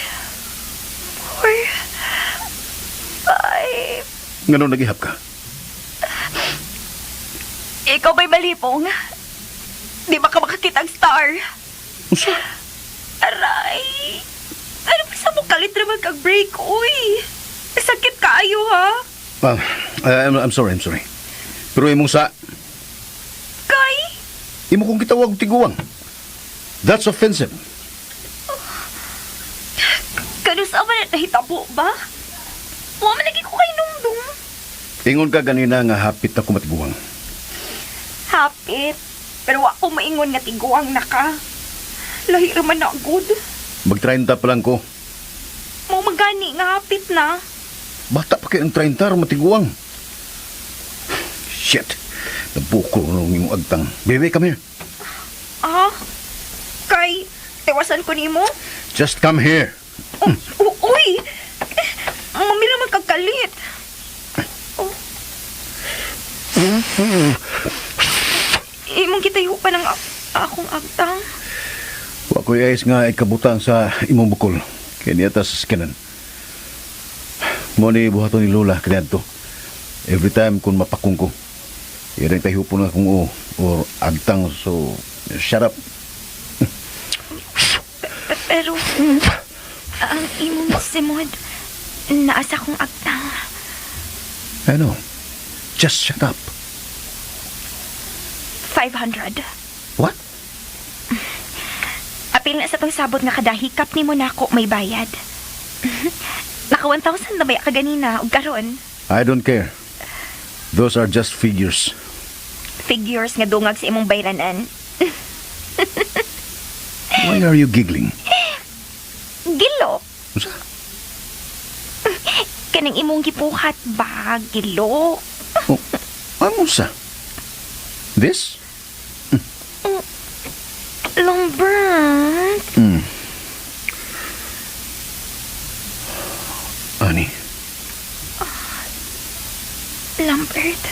four, five. ngano nagihap ka? Ikaw ba'y malipong? Di ba ka makakita ang star? Usa. Aray! Ano pa sa mo kalit naman kag break, uy? Sakit kaayo, ha? I'm sorry, I'm sorry. Pero imong sa, Kay? imo kong gitawag tiguang. That's offensive. Kanus-a man na nahitabo ba? Wa man lagi ko kay numdum. Ingon ka ganina nga hapit na kumatiguang. Hapit. Pero wa ko maingon nga tiguang na ka. Lahi ra man na good. Mag-30 pa lang ko. Mo magani nga hapit na. Bata pa kay ang 30 aron matiguang. Shit. Nabukol nung imong agtang. Bebe, come here. Ah? Kay, tiwasan ko nimo? Just come here. Oh, uy! Mamila man kagkalit. Oh. Imong gitayo pa ng akong agtang. Wa ko'y ayos nga ikabutang sa imong bukol. Kaya niya ta sa skinan. Mo ni buhaton ni Lola kaniadto. Every time kung mapakong ko. Iya rin tayo na akong o or agtang, so shut up. Pero ang imong simod naa sa akong agtang. I know. Just shut up. 500. What? Apil na sa tong sabot nga kada hikap nimo nako may bayad. Naka 1,000 na ba ka ganina ug karon? I don't care. Those are just figures. Figures nga dungag sa imong bayranan. Why are you giggling? Gilo. Unsa? Kanang imong gipuhat ba, gilo. Oh, ano sa? This? Lambert. Honey, Lambert.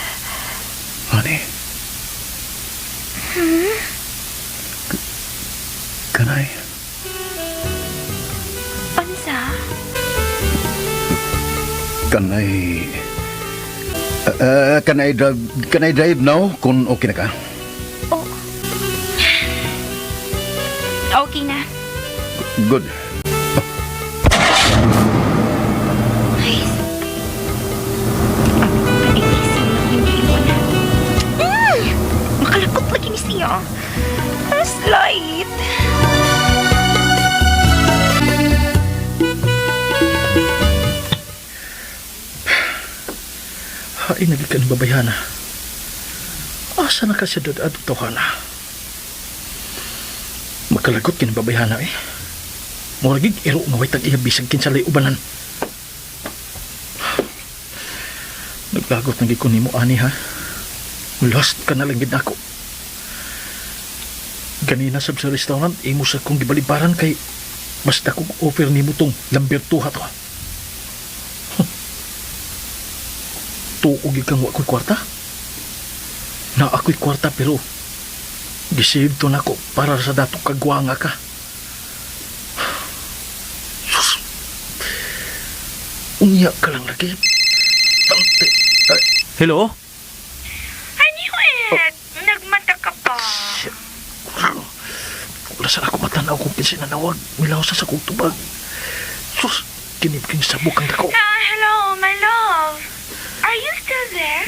Honey. Can I? Unsa? Can I? Can I drive? Can I drive now? Kung okay na ka? Oh. Okay na. Good. Ay. Ay, gising na hindi mo na. Makalakot lagi ni siya. Ang slight. Hain na ka ni babayhana. Asa na ka siya doon adto tawhana? Makalagot kini babayhana eh. Murag iro nga way tag-iya bisag kinsa lay ubanan. Naglagot na gid ko nimo ani ha. Lost ka na lang gid nako. Ganina sab sa restaurant imo sa kong gibalibaran kay basta kong offer nimo tong Lamberto ha to. Tuo gyud kang wa ko'y kwarta. Na ako'y kwarta pero gisave to nako para sa datong kagwanga ka. Sus. Unya ka lang lagi. Tante. Ay, hello? Aniwet, nagmata ka pa. Wala sa ako matanaw kung kinsa nanawag. Milaw sa kong tubag. Sus, kinibking sabok ang dako. Ah, hello, my love. Are you still there?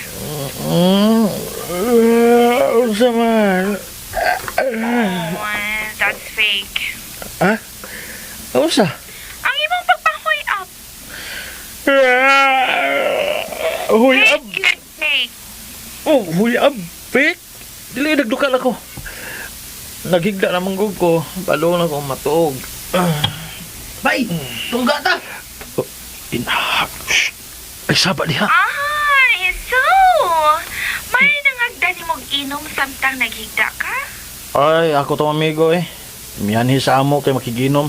Unsa man? Oh, that's fake. Ha? Unsa? Ang imong pagpahoy up. Huy ab. Fake, fake. Oh, huy ab. Fake. Dili nagdukal ako. Naghigda naman gud ko. Balo na ko matuog. Bay, tungga ta. Oh, inahak. Shh. Ay, saba diha. Ay, so, may nangagda ni mong inom samtang naghigda ka? Ay, ako tong amigo eh. Miyanhi sa amo kay makiginom.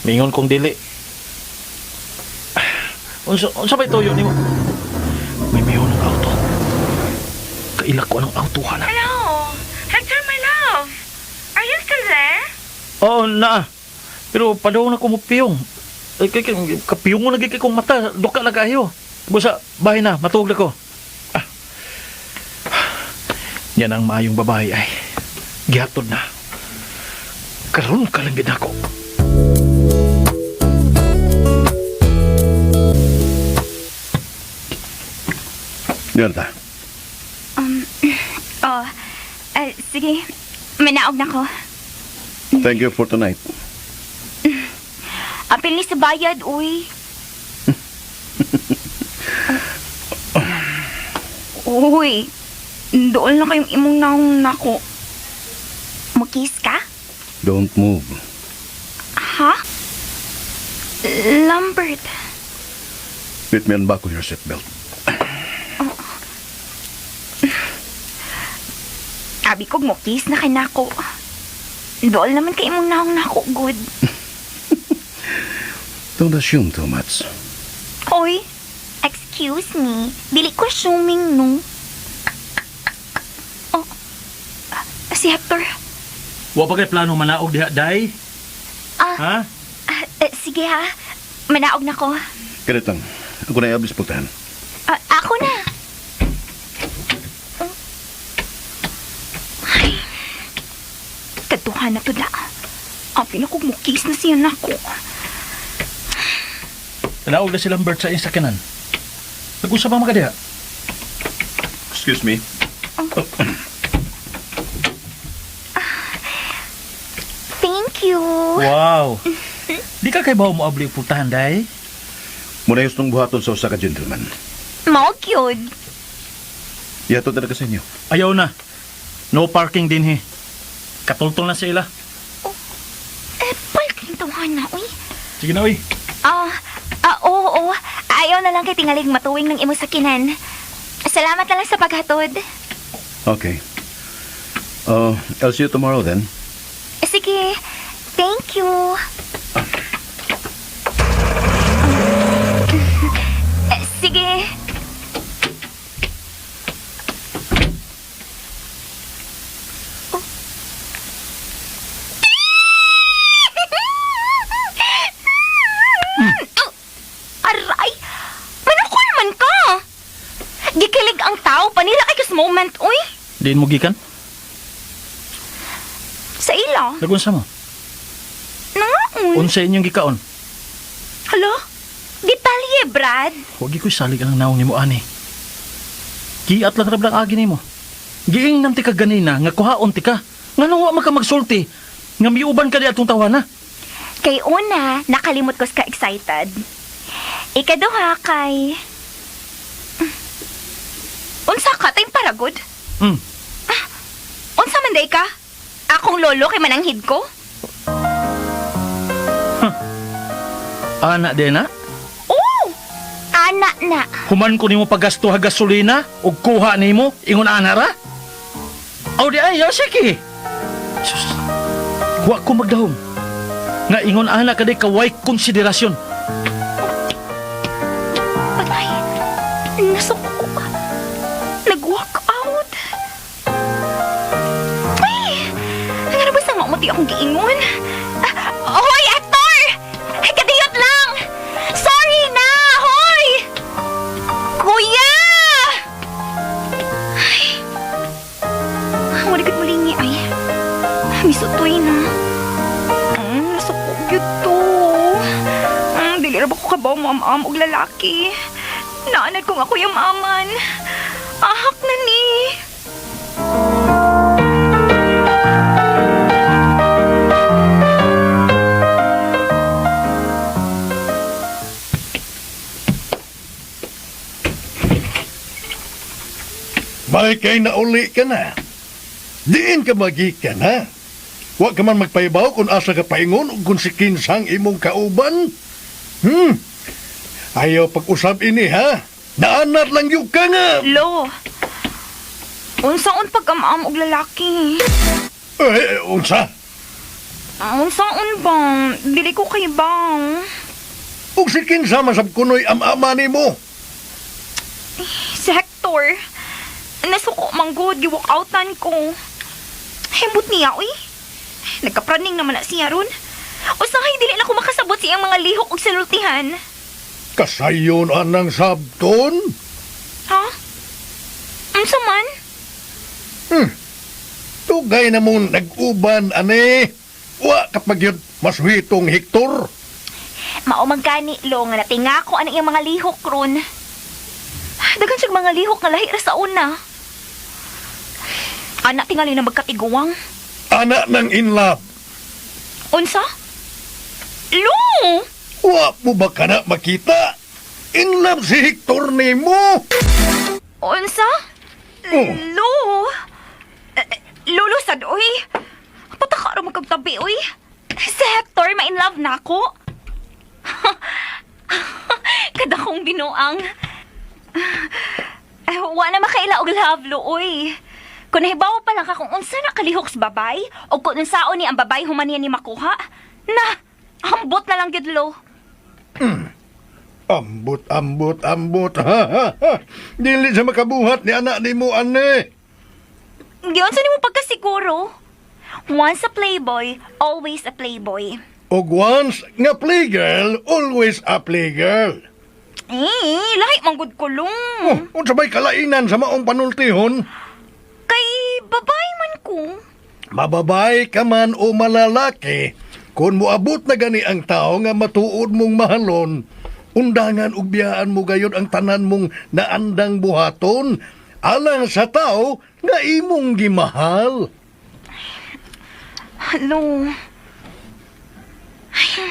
Mingon kong dili. Unsa unsa bay tuyo nimo? May mayon ng auto. Kaila ko anong auto hala. Hello, Hector, my love. Are you still there? Oo, naa. Pero padaw na ko mo piyong. Ay, kay, kay, kapiyong mo lagi kay kong mata. Duka lang kayo. Busa, bahay na. Matuog na ko. Ah. Yan ang maayong babae ay. Gihatod na. Karon ka lang gid ako. Diyan ta. Oh, sige. Manaog na ko. Thank you for tonight. Apil ni sa bayad, uy. Uy, doon na kayong imong naong nako. Mukis ka? Don't move. Ha? Lambert. Let me unbuckle your seatbelt. Abi ko mukis na kay nako. Dool naman kay imong naong nako, good. Don't assume too much. Oy, excuse me. Dili ko assuming, no? Oh, si Hector. Wa pa kay plano manaog diha, day? Ah. Ha? Ah, sige ha. Manaog na ko. Ganit lang. Ako na iablis pultahan. Ah, ako na. Ay. Katuhan na to da. Ang pinakugmukis na siya nako. Naog na si Lambert sa insakinan. Nag-usap pa mga diha. Excuse me. Thank you. Wow. Di ka kay bawo mo abli og pultahan, day? Muna yung tong buhaton sa usa ka gentleman. Mao gyud. Ihatod na ka sa inyo. Ayaw na. No parking din he. Katultol na sila. Eh, palking tawahan na, uy. Sige na, uy. Ah, ah, oo, oo. Ayaw na lang kay tingalig matuwing ng imo sakinan. Salamat na lang sa paghatod. Okay. I'll see you tomorrow then. Sige. Thank you. Eh, sige. Oh. Aray! Manukol man ka! Gikilig ang tao, panila kay kas moment, uy! Diin mo gikan? Sa ila. Nagunsa mo? Nangaon. Unsa inyong gikaon? Hala? Detalye, Brad. Huwag ko salig ang naong nimo ani. Giat lang rablang agi nimo. Giing nam ti ka ganina nga kuhaon ti ka. Nganong wa man ka magsulti nga miuban ka di atong tawana. Kay una, nakalimot ko sa ka-excited. Ikaduha kay... Unsa ka, tayong paragod? Unsa man day ka? Akong lolo kay mananghid ko? Ana de na. Oo! Ana na. Human ko nimo paggasto ha gasolina ug kuha nimo ingon ana ra. Aw di ay, sige. Sus. Wa ko magdahom. Nga ingon ana ka di kaway konsiderasyon. Patay. Nasuko. Nag-walk out. Ay! Nga ba sa mamuti akong giingon? Ah, hoy, Hector! Ay, kadiyot lang! Sorry na! Hoy! Kuya! Ay! Wala ko't mulingi ay. Misutoy na. Nasuko gyud to. Dili ra ba ko kabaw maam-am og lalaki? Naanad kong ako yung maaman. Ahak na ni. Bay kay nauli ka na. Diin ka magikan, ha? Wa ka man magpahibaw kung asa ka paingon ug kung si kinsang imong kauban. Ayaw pag-usab ini, ha? Naanat lang yung ka nga. Lo, unsaon pag-amam og lalaki? Eh, unsa? Unsaon ba? Dili ko kay bang. Ug si kinsa man sab kunoy am-ama nimo. Si Hector, nasuko manggod, giwalk outan ko. Hembot niya, uy. Nagkapraning naman na siya ron. Usahay, dili na ko makasabot sa iyang mga lihok og sinultihan. Kasayon anang sabton. Ha? Unsa man? Tugay na mong nag-uban, ane. Wa kapag yun maswitong Hector. Mao man gani lo nga natinga ko ang iyang mga lihok ron. Daghan siyang mga lihok nga lahi ra sa una. Ana tingali na magkatiguang. Ana ng in love. Unsa? Lo! Wa mo ba ka na makita? In love si Hector nimo. Unsa? Oh. Lo! Eh, Lolo sad, uy. Pataka ra magkagtabi, uy. Si Hector, ma-in love na ako. Kada kong binuang. Eh, wa na makaila og love, lo, uy. Kung nahibaw pa lang ka kung unsa na kalihok sa babay, o kung unsaon ni ang babay human niya ni makuha, na, ambot na lang gyud lo. Ambot, ambot, ambot. Ha, ha, ha. Dili sa makabuhat ni anak nimo, ane. Giunsa nimo pagkasiguro? Once a playboy, always a playboy. Og once nga playgirl, always a playgirl. Eh, lahi manggod ko long. Oh, unsa bay kalainan sa maong panultihon? Kay babay man ko. Mababay ka man o malalaki, kung moabot na gani ang tao nga matuod mong mahalon, undangan ug biyaan mo gayon ang tanan mong naandang buhaton, alang sa tao nga imong gimahal. Hello. Ay,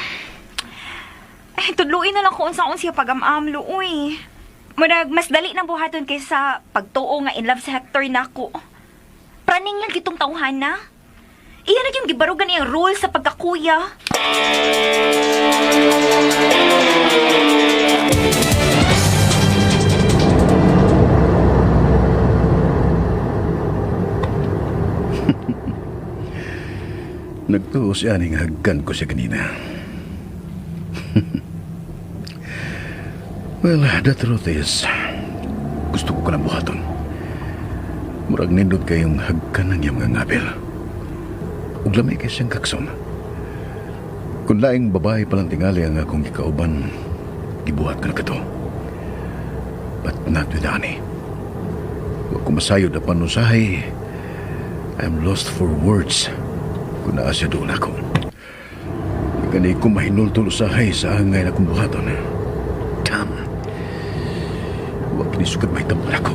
ay tudluin na lang ko unsaon siya pag-amam, lo, uy. Murag, mas dali ng buhaton kaysa pagtuo nga in love sa Hector nako. Praning lang gitong tawhan na. Iya na yung gibarugan niyang role sa pagkakuya. Nagtuo siya ning hagkan ko siya kanina. Well, the truth is, gusto ko ka ng buhaton. Murag nindot kayong hagkan ng iyang mga ngabil. Ug lamay kay siyang kakson. Kung laing babae palang tingali ang akong gikauban, gibuhat ko na kato. But not with Ani. Wa ko masayod apan usahay, I'm lost for words kung naa siya doon ako. Gani ko mahinultol usahay sa angay na kong buhaton. Damn! Wa kini sugod mahitabo ako.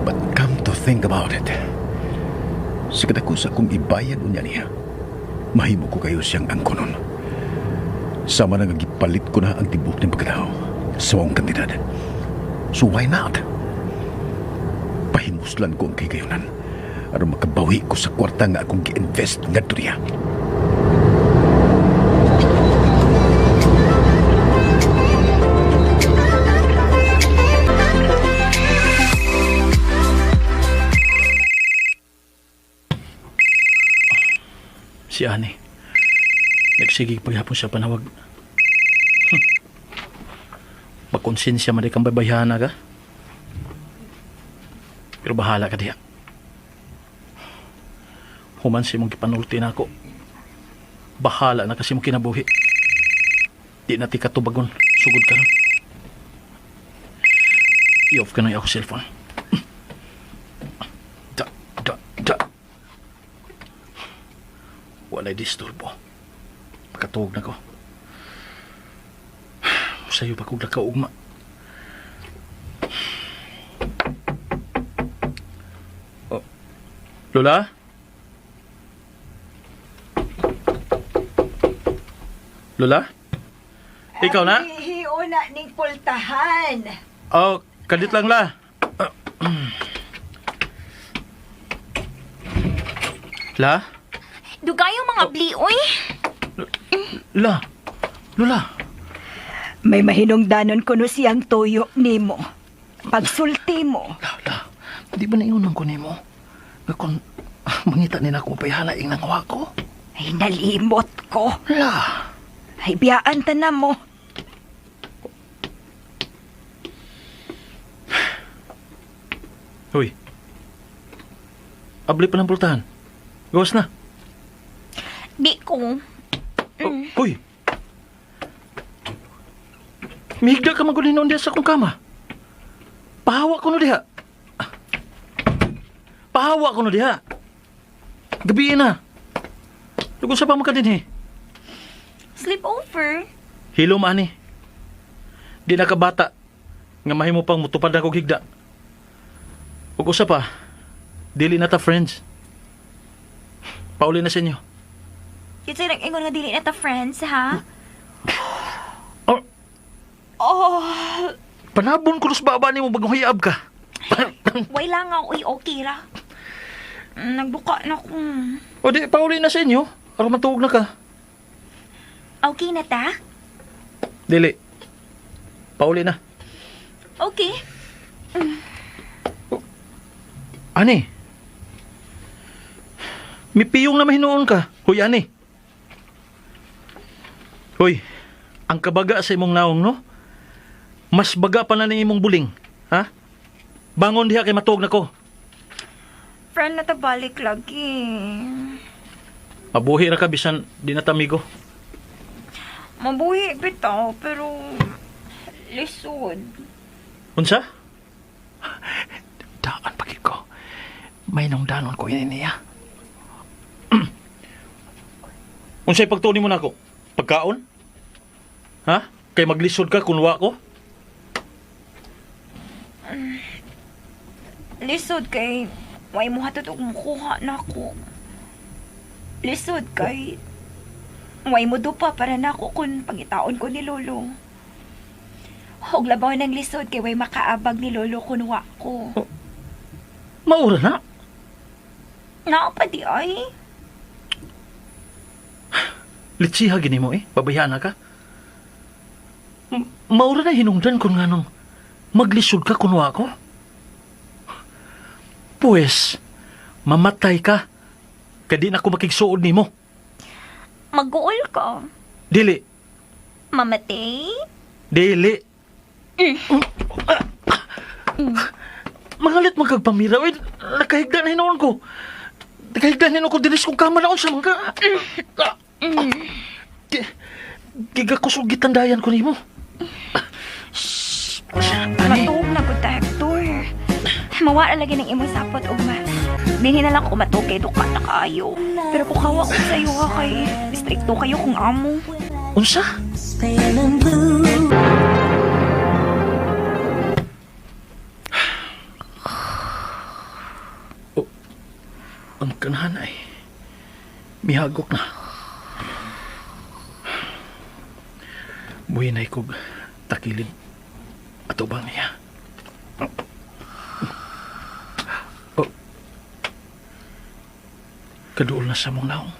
But come to think about it, sa kadako sa akong ibayad unya niya, mahimo ko kayo siyang angkonon. Sama na nga gipalit ko na ang tibok ng pagkatao sa maong kantidad. So why not? Pahimuslan ko ang kaygayonan aron makabawi ko sa kwarta nga akong gi-invest ngadto niya. Si Ani. Nagsige paghapon siya panawag. Makonsensya man di kang babayhana ka. Pero bahala ka diya. Human si mong gipanulti na ako. Bahala na kasi mong kinabuhi. Di na ti katubagon. Sugod ka ron. I-off ka na yung ako cellphone. Da, da, da. Walay disturbo. Makatuog na ko. Sayo pa kong nakaugma. Oh. Lola? Lola? Ikaw na? Hiuna ning pultahan. Oh, kadit lang la. La? Dugay yung mga bli, uy. La, Lola, May mahinungdanon kuno siyang tuyo nimo. Pagsulti mo. la, la. Di ba naingon ko nimo? Nga kung mangita ni na ako payhala ing nangawa ko. Ay, nalimot ko. La, Ay, biyaan ta na mo. Hoy. Abli pa ng pultahan. Gawas na. Di ko. Oh, hoy. Mihigda ka magulin noon diha sa akong kama. Pahawa ko no diha. Pahawa ko no diha. Gabi na. Lugon sa pa makadinhi. Sleep over. Hilom ani. Di na ka bata nga mahimo pang mutupad na kog higda. Ug usa pa, dili na ta friends. Pauli na sa inyo. Kinsay nag-ingon nga dili na ta friends, ha? Oh, Oh, panabon ko sa baba nimo bagong hayab ka. way lang ako, uy, okay ra. Nagbuka na ko. O di, pauli na sa inyo. Aron matuog na ka. Okay na ta? Dili. Pauli na. Okay. Ani? Mipiyong na mahinuon ka. Hoy, ani. Hoy, ang kabaga sa imong naong, no? Mas baga pa na ni imong buling. Ha? Bangon diha kay matuog na ko. Friend na ta balik lagi. Mabuhi ra ka bisan di na tamigo. Mabuhi bitaw, pero lisod. Unsa? Daan pagid ko. May nung danon ko ini niya. Unsay pagtuon nimo nako? Pagkaon? Ha? Kay maglisod ka kun wa ko? Lisod kay way mo hatod og mukuha nako. Lisod kay way mo dupa para nako kun pangitaon ko ni Lolo. Og labaw ng lisod kay way makaabag ni Lolo kun wa ko. Maura na. Naa pa di ay. Litsiha gini mo eh. Babayaan na ka. Maura na hinungdan kun nganong maglisod ka kun wa ko. Pues, mamatay ka. Kadi na ko makigsuod nimo. Maguol ka. Dili. Mamatay. Dili. Mangalit magkagpamira. Uy, nakahigda na hinoon ko. Nakahigda na hinoon ko. Dinis kong kama na sa mga... Gigakusog gitandayan ko nimo. Ani, Matuog na gud ta, Hector. Mawala lagi ng imong sapot ugma. Dinhi na lang ko matuog kay duka na kaayo. Pero kukawa ko sa iyo ha kay stricto kayo kung amo. Unsa? Oh, ang kanahan ay mihagok na. Buhinay kog takilid ato bang niya. Oh. Kaduol na sa mong naong.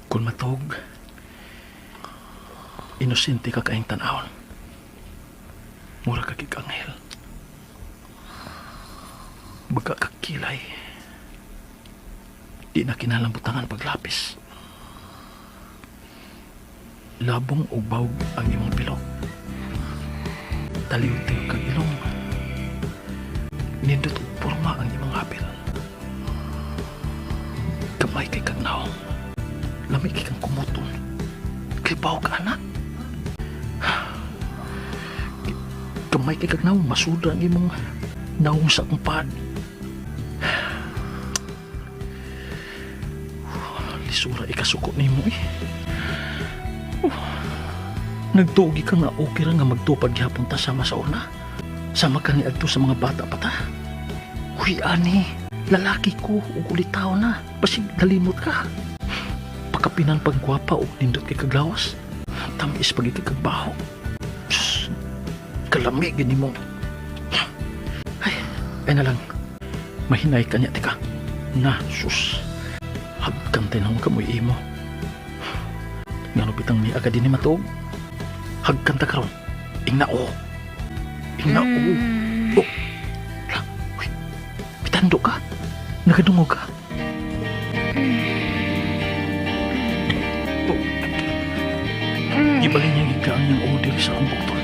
Kung matog, inosente ka kaing tanawon. Mura ka kig anghel. Baga ka kilay. Di na kinalambutangan paglapis. Labong o bawg ang imong pilok. Taliw-tiw kag ilong. Nindot og porma ang imong apil. Kamay kay kag naong. Lamig kay kang kumuton. Kay baw ka anak. Kamay kay kag naong masuda ang imong naong sa akong pad. Lisura ikasuko nimo eh. Nagtugi ka nga okay ra nga magtupad gihapon ta sama sa una. Sama ka ni adto sa mga bata pa ta. Uy, ani, lalaki ko ug ulitaw na. Basig nalimot ka. Pakapinan pagkwapa og nindot kay kaglawas. Tamis pag kay kagbaho. Sus, kalami gini mo. Ay. Ay na lang. Mahinay ka niya, tika. Na, sus. Hagkan tayo ng kamoy imo. Ngano bitang ni agad din ni matuog. Hagkan ta karon. Ingna o. Ingna o. Oh. La, uy. Bitando ka. Nagadungog ka. Oh. Gibalin niya gid ka ang iyang order sa akong bukton.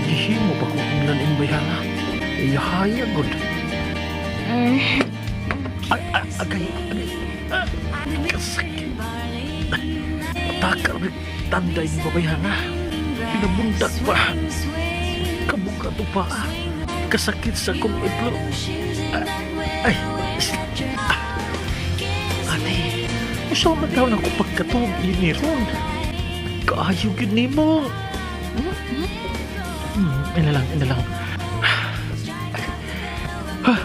Gihimo pa ko ang laning bayana. Iyahaya gud. Ay, ay, agay, agay. Ah, kasakit. Takar may tanday ni babayana. Pinabundak pa. Kabuka to pa. Kasakit sa kong iplo. Ah, ay, ah. Ate, usaw man taon ako pagkatuog ini ron. Kaayo gyud nimo. Ina lang, ina lang. Ha.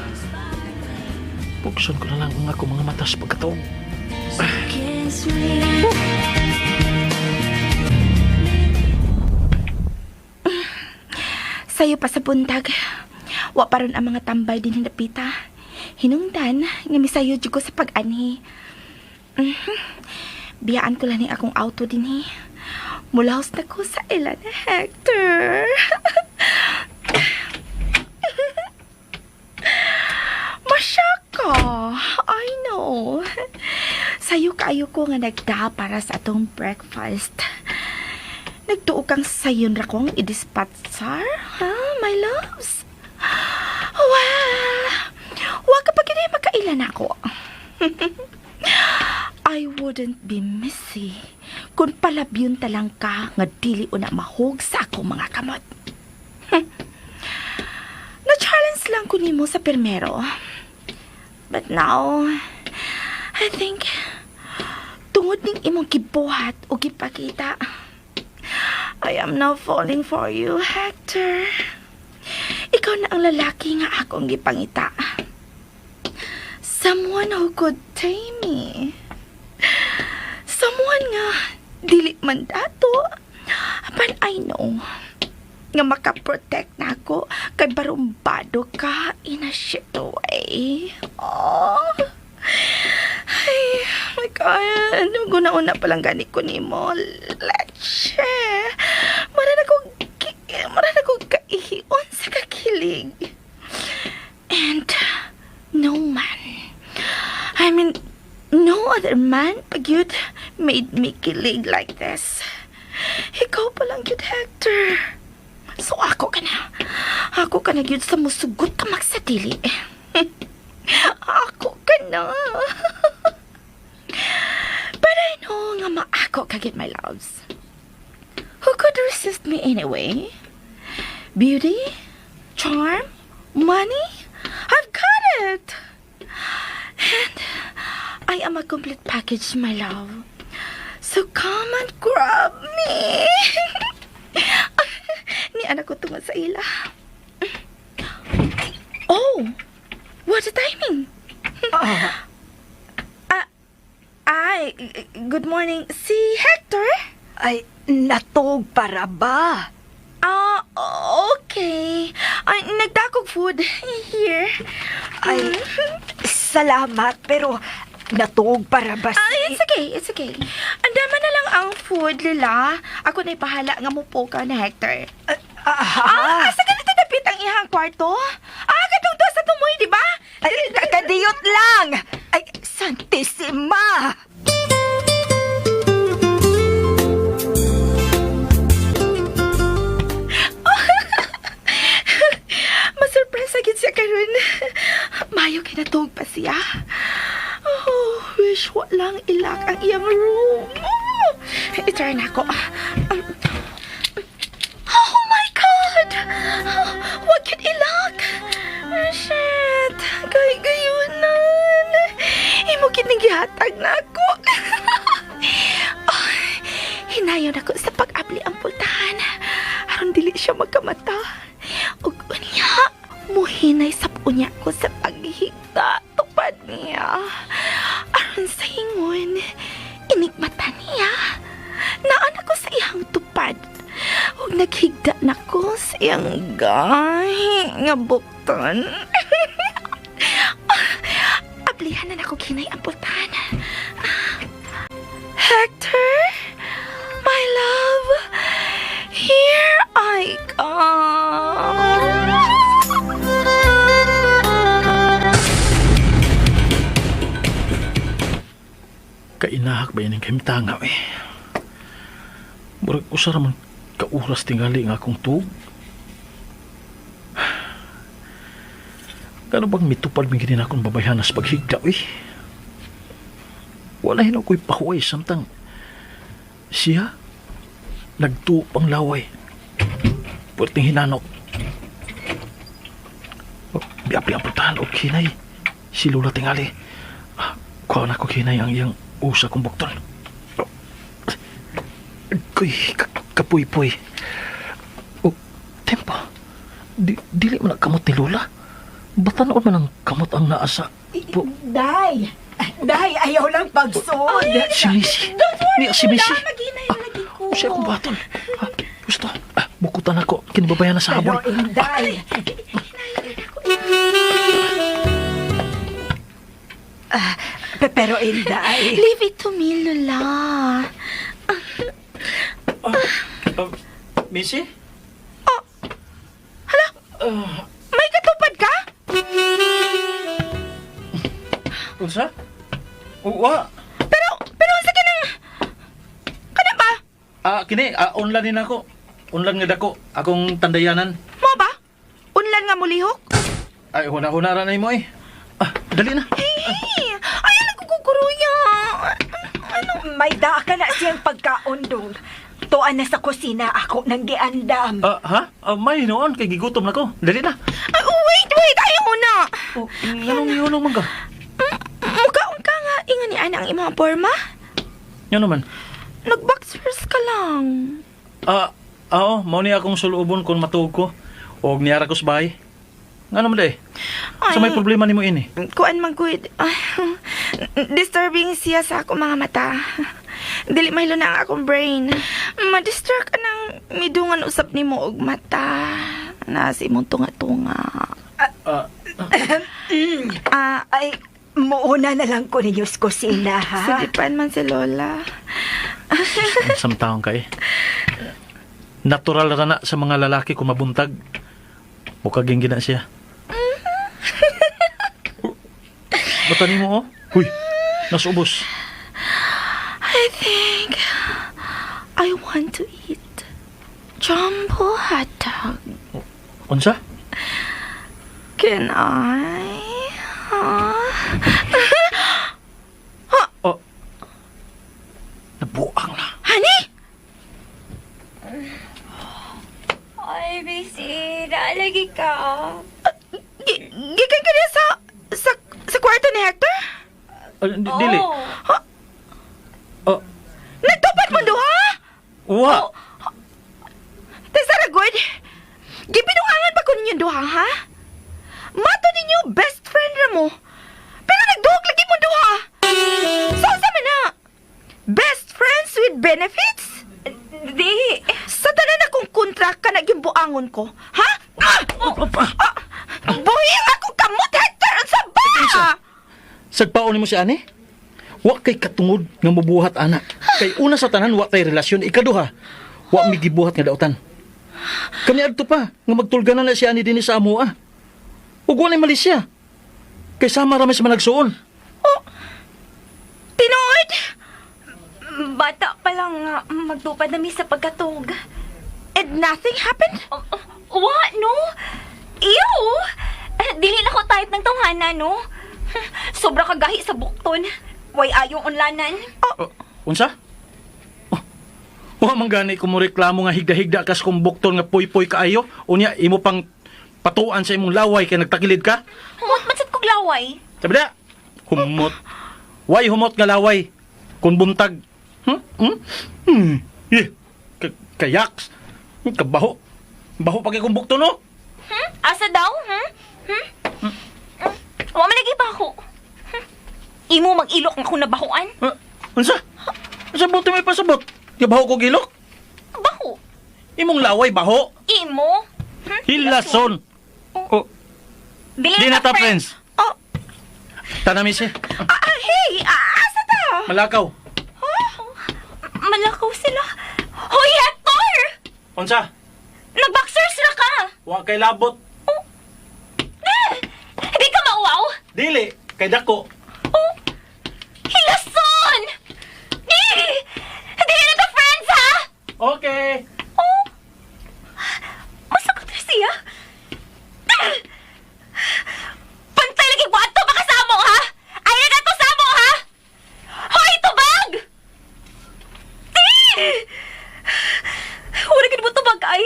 Buksan ko na lang ang ako mga mata sa pagkatuog. Sayo pa sa buntag. Wa pa ron ang mga tambay din hinapita. Hinungdan nga misayo jud ko sa pag-anhi. Mhm. Biyaan ko lang ni akong auto dinhi. Mulahos na ko sa ila ni Hector. Masyaka. I know. Sayo kaayo ko nga nagda para sa atong breakfast. Nagtuo kang sayon ra kong idispatsar, ha, my loves? Well, wa ka pa gid makailan ako. I wouldn't be missy kung palabyon ta lang ka nga dili una mahog sa akong mga kamot. Na-challenge lang ko nimo sa permero. But now, I think, tungod ning imong gibuhat o gipakita, I am now falling for you, Hector. Ikaw na ang lalaki nga akong gipangita. Someone who could tame me. Someone nga dili man dato. But I know nga makaprotect na ako kay barumbado ka in a shit way. Oh. Ay, my God. Guna-una pa lang gani ko nimo. Leche. Mara na ko kaihion sa kakilig. And no man, I mean, no other man pa gyud made me kilig like this. Ikaw pa lang gyud, Hector. So ako ka na. Ako ka na gyud sa musugot ka magsadili. Ako ka na. But I know nga maako ka gyud, my loves. Who could resist me anyway? Beauty, charm, money? I've got it! And I am a complete package, my love. So come and grab me. Ni anak ko tungod sa ila. Oh, what a timing. Ah, ay, good morning. Si Hector? Ay, natog para ba? Ah, okay. Ay, nagdakog food. Here. Ay, salamat, pero natog para ba si? Ah, it's okay, it's okay. Andama na lang ang food, Lila. Ako na'y bahala nga mo ka na Hector. Ah, Ah, asa ganito dapit ang ihang kwarto? Ah, katong sa tumoy, di ba? Ay, kadiyot lang! Ay, Santisima! Masurpresa gid siya karon. Mayo kinatug pa siya. Oh, wish wa lang i-lock ang iyang room. Oh, i-try na ako. Oh my God! Wa gyud i-lock. Oh, shit. Kay gayunan. Imo kining gihatag na ako. Ay, hinayon ako sa pag-abli ang pultahan. Aron dili siya magkamata. Ug unya, muhinay sab unya ko sa paghigda tupad niya. Aron sa ingon, inigmata niya. Naan ako sa iyang tupad. Ug naghigda na ko sa iyang gahi nga bukton. button. Ablihan na nako kinay ang pultahan. Hector, my love, here I come. Kainahak ba yan ang kahimtanga eh. Murag usa ra man ka oras tingali nga akong tuog. Kano bang mitupad mi gini na akong babayhan sa paghigda eh. Wala hinaw ko'y pahuway samtang siya nagtuo pang laway. Puwerteng hinanok. Oh, Biapli ang pultahan og hinay. Si Lola tingali. Ah, kuha na ko hinay ang iyang usa kong bukton. Oh. Kuy, kapuy-puy. Oh, tempo. Dili man ang kamot ni Lola. Batanon man ang kamot ang naa sa... Po, Day! Day, ayaw lang pagsod. si Missy. Don't worry, Niya, si Missy. Lola. Maghinay lagi ko. Siya akong baton. Ah, gusto. Ah, bukutan ako. Kinibabayan na sa Pero habol. Inday. Ah, pero Inday. Leave it to me, Lola. Missy? May katupad ka? Unsa? Uwa. Pero unsa ka nang... Kana ba? Ah, kini, online din ako. Online nga dako. Akong tandayanan. Mo ba? Unlan nga mulihok? Ay, huna-huna ra na mo eh. Ah, dali na. Hey, ay, nagkukuruya. Ano? May daa ka na siyang pagkaon dong. Tuan na sa kusina ako nang giandam. Ah, ha? Ah, may noon kay gigutom na ko. Dali na. Ay, oh, wait, wait. Ayaw na. Oh, nganong yunong man ka? Mukaon ka nga. Ingan ni Ana ang imong porma. Ngano man? Nag-boxers ka lang. Ah, oo, mao ni akong sulubon kung matuog ko. Og niara ko sa bahay. Ngano man day? Ay, Sa may problema nimo ini. Kuan man gud. Ay, disturbing siya sa akong mga mata. Dili mahilo na ang akong brain. Ma-distract ka nang midungan usap nimo og mata. Na si imong tunga-tunga. Ah, Ah, Ay, muuna na lang ko ninyo sa kusina, ha? Sagipan man si Lola. samtaon ka eh. Natural ra na sa mga lalaki kung mabuntag. Mukaging gina siya. Bata nimo oh. Huy, nasubos. I think I want to eat jumbo hot dog. Unsa? Can I? Huh? Oh. Nabuang na. Honey? Ay, busy. Naalagi ka. Gikan ka niya sa kwarto ni Hector? Ah, dili. Oh. Oh, Nagtupad mo duha? uwa. Tesara good. Gipinungangan pa ko ninyo duha, ha? Mato ninyo best friend ra mo. Pero nagduhog lagi mo duha. So unsa man na? Best friends with benefits? Di. Sa tanan akong kontra ka na buangon ko, ha? Ah! Ah! Buhi ang akong kamot, Hector! Unsa ba? Sagpaon nimo si ani? Wa kay katungod nga mobuhat ana. Kay una sa tanan wa tay relasyon, ikaduha wa mi gibuhat nga dautan. Kani adto pa nga magtulganan na si ani dinhi sa amoa. Ug wa nay mali siya. Kay sama ra may sa managsuon. Tinuod? Bata pa lang nga, magtupad na mi sa pagkatog. And nothing happened? Oh, oh, Wa, no? Ew! Eh, dili na ko type ng tawhana, no? Sobra kagahi sa bukton. Way ayong unlanan. Oh, unsa? Oh, wa man gani ko mo reklamo nga higda-higda kas kung bukton nga puy-puy kaayo. Unya imo pang patuan sa imong laway kay nagtakilid ka. Humot man sad kog laway. Sabi na, humot. Why humot nga laway? Kung buntag. Hmm? Hmm? Hmm. Eh, kayaks. Kabaho. Baho pa kay kung bukto, no? Hmm? Asa daw? Hmm? Hmm? Hmm? Wa man lagi baho. Imo mag-ilok nga kung nabahuan. Ha? Unsa? Unsa buti may pasabot? Kabaho ko gilok? Baho. Imong laway, baho. Imo? Hmm? Hilason. Oh. Dili Di na ta, friends. Oh, Tana, Missy. hey, asa ta? Malakaw. Malakaw sila. Hoy, Hector! Unsa? Nag-boxers na ka! Wa kay labot. Eh, Hindi ka mauwaw? Dili kay dako. Oh! Hilason! Eh! Hindi na ta friends, ha? Okay. Oh! Masakit na siya. Ah! Pantay lagi ko pa kasamo, ha? Ay, na to samo, ha? Hoy, tubag! Ti! Wala gid mo tubag ay.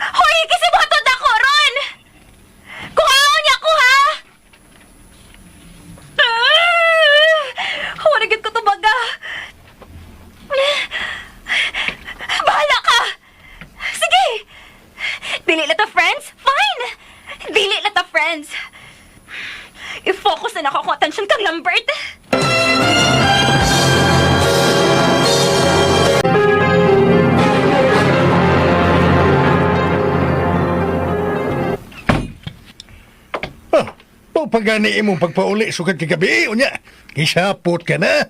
Hoy, kasi mo na ko ron! Kuhaon niya ko, ha? Ah! Wala gid ko tubag, ah. Bahala ka! Sige! Dili na ta friends? Fine! Dili na ta friends! I-focus na nako akong atensyon kang Lambert! Oh, o pagani imong pagpauli sukad kagabi unya. Gisapot ka na.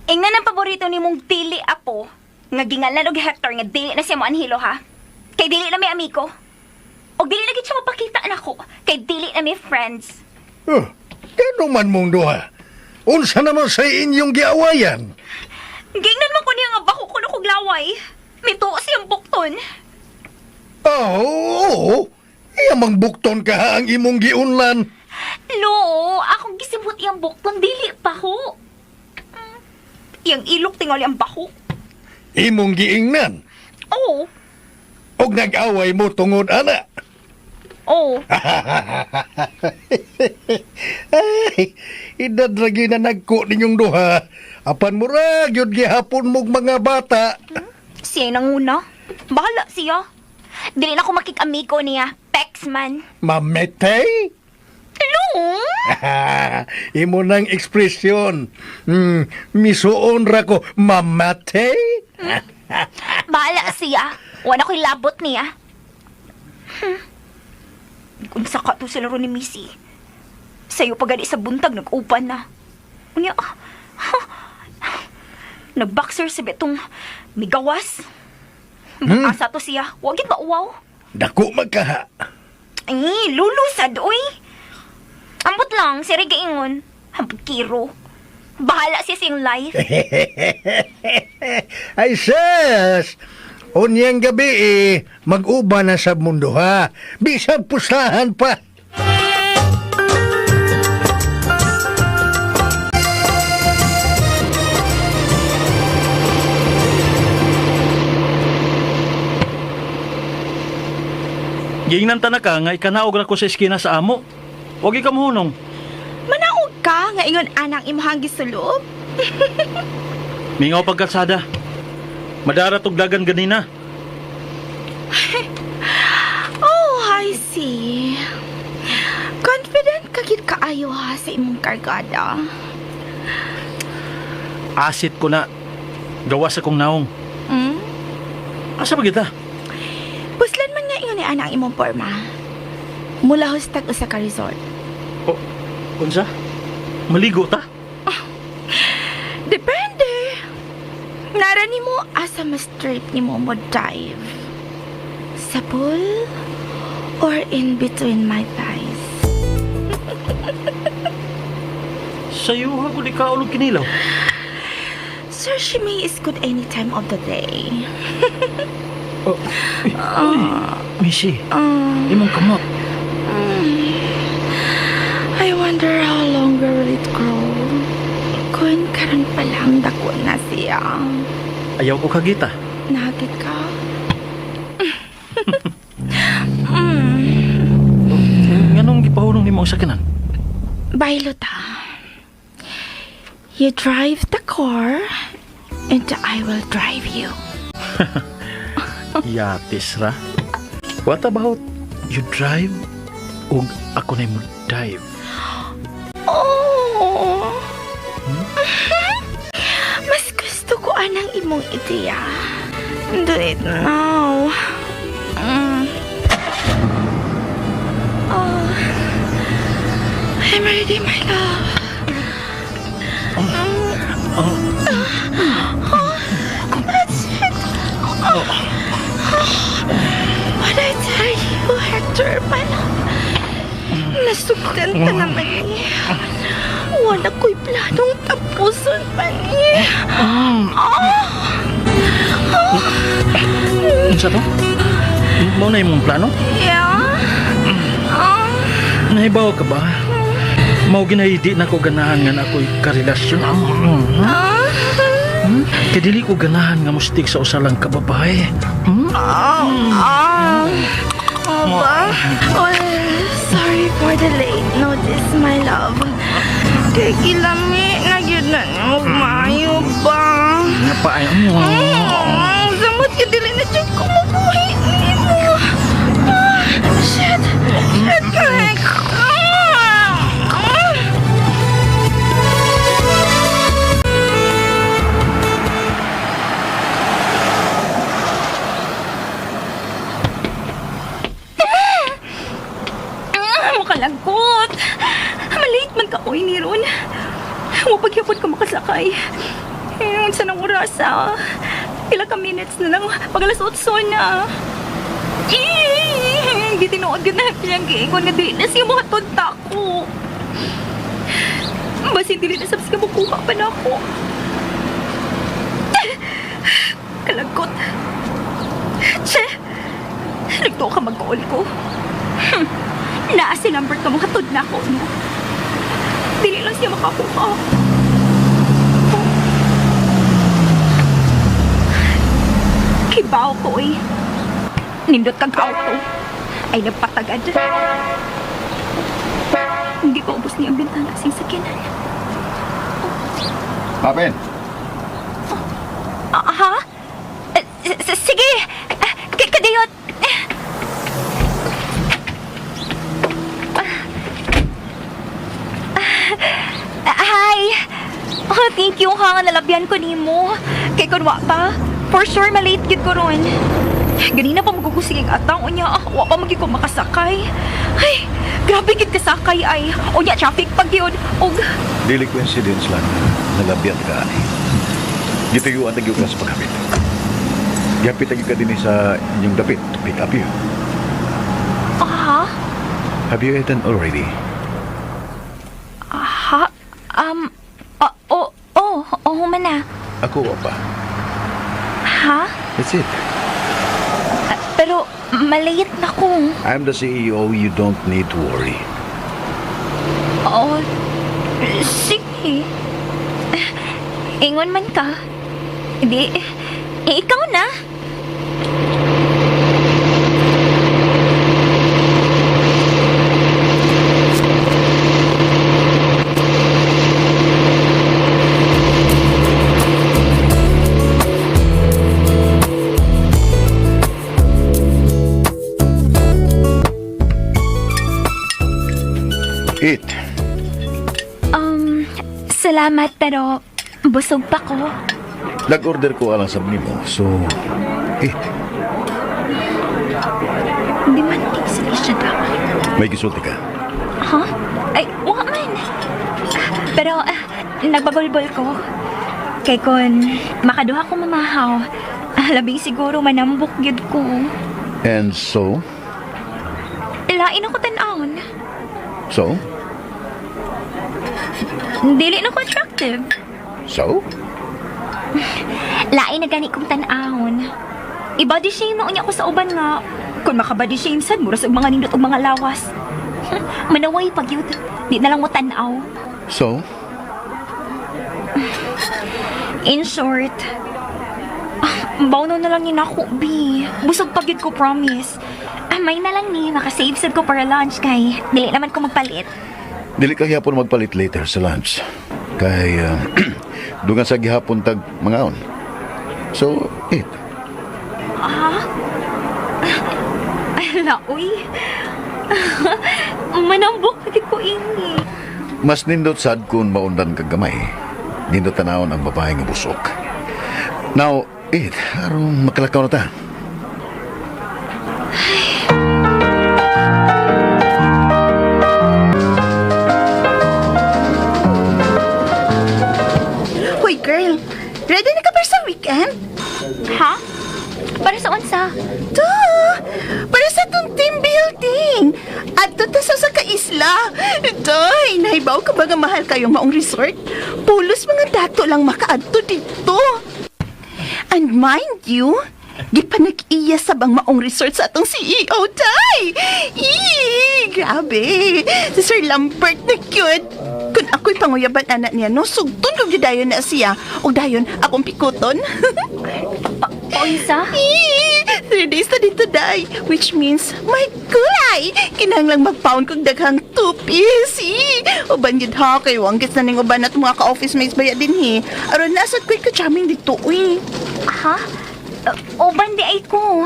Ingnan ang paborito ni mong dili apo nga gingalan og Hector nga dili na siya mo anhilo ha. Kay dili na may amigo. Og dili na gid siya mapakita nako kay dili na may friends. Oh, kano man mong duha? Unsa naman sa inyong giawayan? Gingnan man ko niya nga bako kuno kog laway. Mituo siyang bukton. Oh, oo. Iya mang bukton ka ha ang imong giunlan. Lo, akong gisimhot iyang bukton, dili pa ho. Iyang ilok tingali ang bako. Imong giingnan. Oo. Og nag-away mo tungod ana. Oo. Ay, edad lagi na nagko ninyong duha. Apan murag yun gihapon mong mga bata. Siya yung nanguna. Bahala siya. Dili na ko makik-amigo niya. Pex man. Mametay? Lo! Imo nang ekspresyon. Misuon ra ko, mamatay? Bahala siya. Wala ko'y labot niya. Unsa ka to sa laro ni Missy. Sayo pa gani sa buntag nag-upan na. Unya, nag-boxer sa betong migawas. Asa to siya. Wag gid mauwaw. Dako magkaha. Ay, lulusad, uy. Ambot lang, si Riga ingon. Ambot kiro. Bahala siya sa iyong life. Ay sis! Unyang gabi eh, mag-uba na sa mundo ha. Bisag pustahan pa. Giingnan ta na ka nga ikanaog ra ko sa eskina sa amo. Wag ka mohunong. Manaog ka nga ingon anang imong gisulob. Mingaw pagkalsada. Madara tog dagan ganina. Oh, I see. Confident ka gid kaayo ha sa imong kargada. Asit ko na. Gawas akong naong. Mm? Asa ba kita? Puslan man nga ingon ni anang imong porma. Mula hostag usa ka resort. O, unsa? Maligo ta? Depende. Nara nimo asa mas trip nimo mo dive. Sa pool or in between my thighs. Sayo ha ko di kaulog kinilaw. Sir, she may is good any time of the day. Oh, uy, Missy, imong kamot. I wonder how long will it grow. Kun karon pa lang dako na siya. Ayaw ko kagita. Nagit ka? Nganong gipahulong nimo ang sakinan? Bailo ta. You drive the car and I will drive you. Yatis ra. What about you drive ug ako na mo dive? Oh! Mas gusto ko anang imong ideya. Do it now. Mm. I'm ready, my love. Oh, that's it. Oh. What I tell you, Hector, my love. Nasugdan ka naman eh. Wala ko'y planong tapuson pa ni. Unsa to? Mao na imong plano? Yeah? Oh. Nahibaw ka ba? Mao ginay di na ko ganahan nga na ako'y karelasyon. Ah. Kay dili ko ganahan nga mustig sa usa lang ka babae. Ah. Oh, ba? Well, sorry for the late notice, my love. Kay kilami na gyud na nimo maayo ba? Nga pa ay. Samot ka dili na jud ko mabuhi nimo. Ah, shit. Shit, correct. Ah. Ah. Ah, makalagkot. Malate man ka, oy, ni Ron. Wa pagyapon ka makasakay. Eh, unsa nang oras, ah. Pila ka minutes na lang. Pag alas 8 na. Eh, di tinuod yun na siyang giingon nga di na siya mahatod ta ko. Basin dili na sab siya makuha pa na ako. Kalagkot. Che! Nagtuo ka mag-call ko. Naa si Lambert ka mahatod na ako, no? Dili lang siya makakuha. Kibaw ko, eh. Nindot kang auto. Ay, nagpatagad. Hindi ko ubos niya ang bintana sa sakinan. Papen! Ah, ha? Eh, sige! Ah, Kadiyot! Ah, hi! Oh, thank you ha, nga nalabyan ko nimo. Kay kun wa pa, for sure malate gyud ko ron. Ganina pa magugusigig atang unya, ah, wa pa magyud ko makasakay. Ay, grabe gyud kasakay ay. Unya traffic pag gyud. Og Dili coincidence lang nalabyan ka ani. Gituyuan na gyud ka sa paghapit. Gihapit na gyud ka dinhi sa inyong dapit to pick up you. aha, Have you eaten already? ha, oh, oh, oh, oh, man na. Ako wa pa. Ha? That's it. Ah, pero malate na ko. I'm the CEO. You don't need to worry. Oh, sige. Ingon man ka. Di, eh, ikaw na. Eat. Salamat pero busog pa ko. Nag-order ko alang sa nimo. So, eat. Hindi man sila siya dapat. May gisulti ka. Ha? Ay, wa man. Pero, nagbagulbol ko. Kay kon makaduha ko mamahaw, labing siguro manambok gyud ko. And so? Lain ako tan-awon. So? Dili na ko attractive. So? Lain na gani kong tan-awon. I-body shame na unya ko sa uban nga. Kung maka-body shame sad, mura sa mga nindot og mga lawas. Manaway pag yun. Di na lang mo tan-aw. So? In short, bawno na lang yun ako, B. Busog pag yun ko, promise. May na lang ni, makasave sad ko para lunch kay dili naman ko magpalit. Dili ka gihapon magpalit later sa lunch. Kay dungan sa gihapon tag mangaon. So, eat. Ala, uy. Manambok na ko ini. Mas nindot sad kun maundan kag gamay. Nindot tanawon ang babae nga busok. Now, eat. Aron makalakaw na ta. girl. Ready na ka para sa weekend? Ha? Para sa unsa? Duh! Para sa tong team building. Adto ta sa usa ka isla. Day, nahibaw ka ba nga mahal kayo maong resort? Pulos mga dato lang makaadto dito. And mind you, gipanag-iya sa bang maong resort sa atong CEO, Day! Eee, grabe! Si Sir Lambert na cute! Kung ako'y panguyaban anak niya, no, sugton kong dayon na siya. O dayon, akong pikuton. Unsa? Eee, 3 days na dito, day. Which means, may kulay! Kinahanglang magpaon kog daghang two-piece. Eee, uban yun ha, kay wanggis na ning uban at mga ka-office mates baya din he. Aron nasa ko'y ka-charming dito, uy. Ha? Uban di ay ko.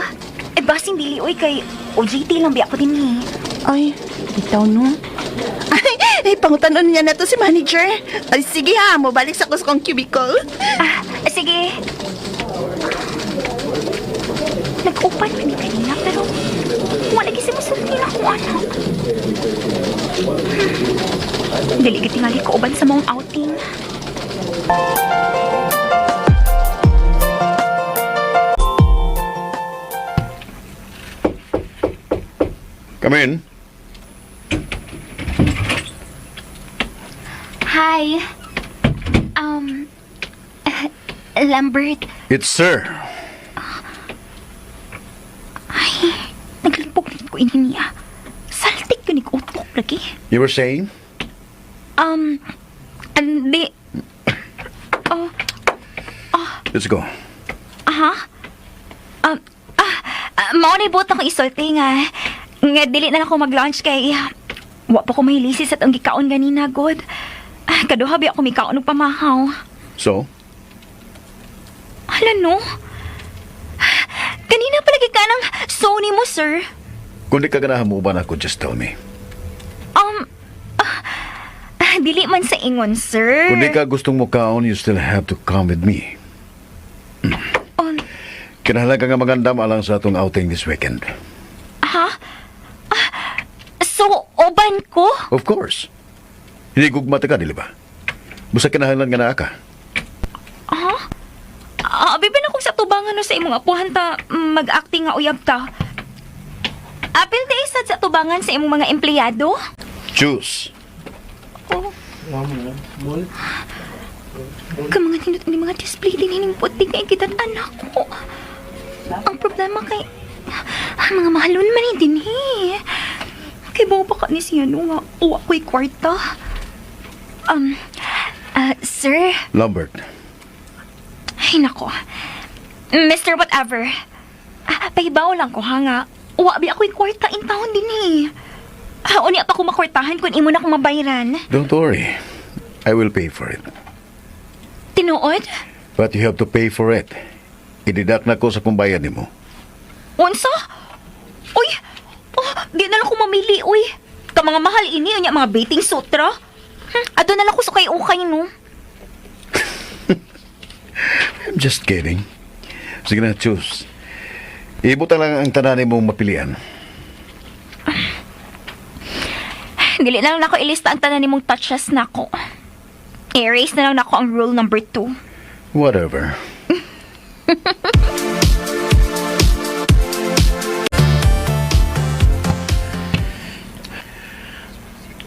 Eh, basing dili oy kay OJT lang biya ko din eh. Ay, bitaw no. Ay, ay pangutanon niya na to si manager. Ay, sige ha, mobalik sa ko sa kong cubicle. Ah, sige. Nag-upan man ni kanina pero wala kasi musulti na akong anak. Dili gid tingali ko uban sa mong outing. Come in. Hi. Lambert, It's sir. Ay, naglimpog rin ko ini niya. Saltik yun utok lagi. You were saying? Hindi. Oh, Let's go. aha. Mao na buot akong isulti nga. Nga dili na lang ako mag-lunch kay wa pa ko mahilisi sa atong gikaon ganina, god. Ah, kaduha bi ako mikaon og pamahaw. So? Hala no. Kanina palagi ka ng Sony mo, sir. Kung di ka ganahan mo uban ako, just tell me. Dili man sa ingon, sir. Kung di ka gustong mukaon, you still have to come with me. Kinahanglan ka nga magandam alang sa atong outing this weekend. Ha? Ah, so, uban ko? Of course. Hindi gugma ta ka, dili ba? Busa kinahanglan nga naa ka. Ha? Ah, abi ba na kung sa tubangan no sa imong apuhan ta mag-acting nga uyab ta? Apil di sad sa tubangan sa imong mga empleyado? Choose. Oh. Ka mga tinut ni mga display din hining puti kay kitang anak ko. Ang problema kay ang mga mahalon man ni dinhi. Kay bawa pa ka ni siya no nga uwa ko'y kwarta. Sir, Lambert, ay nako. Mr. Whatever. Ah, pahibaw lang ko ha nga. Uwa bi ako'y kwarta in town din eh. Ah, unya pa ko makwartahan kung imo na akong mabayran. Don't worry. I will pay for it. Tinuod? But you have to pay for it. I-deduct na ko sa kumbayad nimo. Unsa? Uy! Oh, di na lang ko mamili, uy. Ka mga mahal ini, unya mga bathing sutra. Ato na lang ko sa kay ukay, no? I'm just kidding. Sige na, choose. Ibutang lang ang tanan mong mapilian. Dili na lang nako ilista ang tanan nimong touches nako. Erase na lang nako ang rule number 2. Whatever.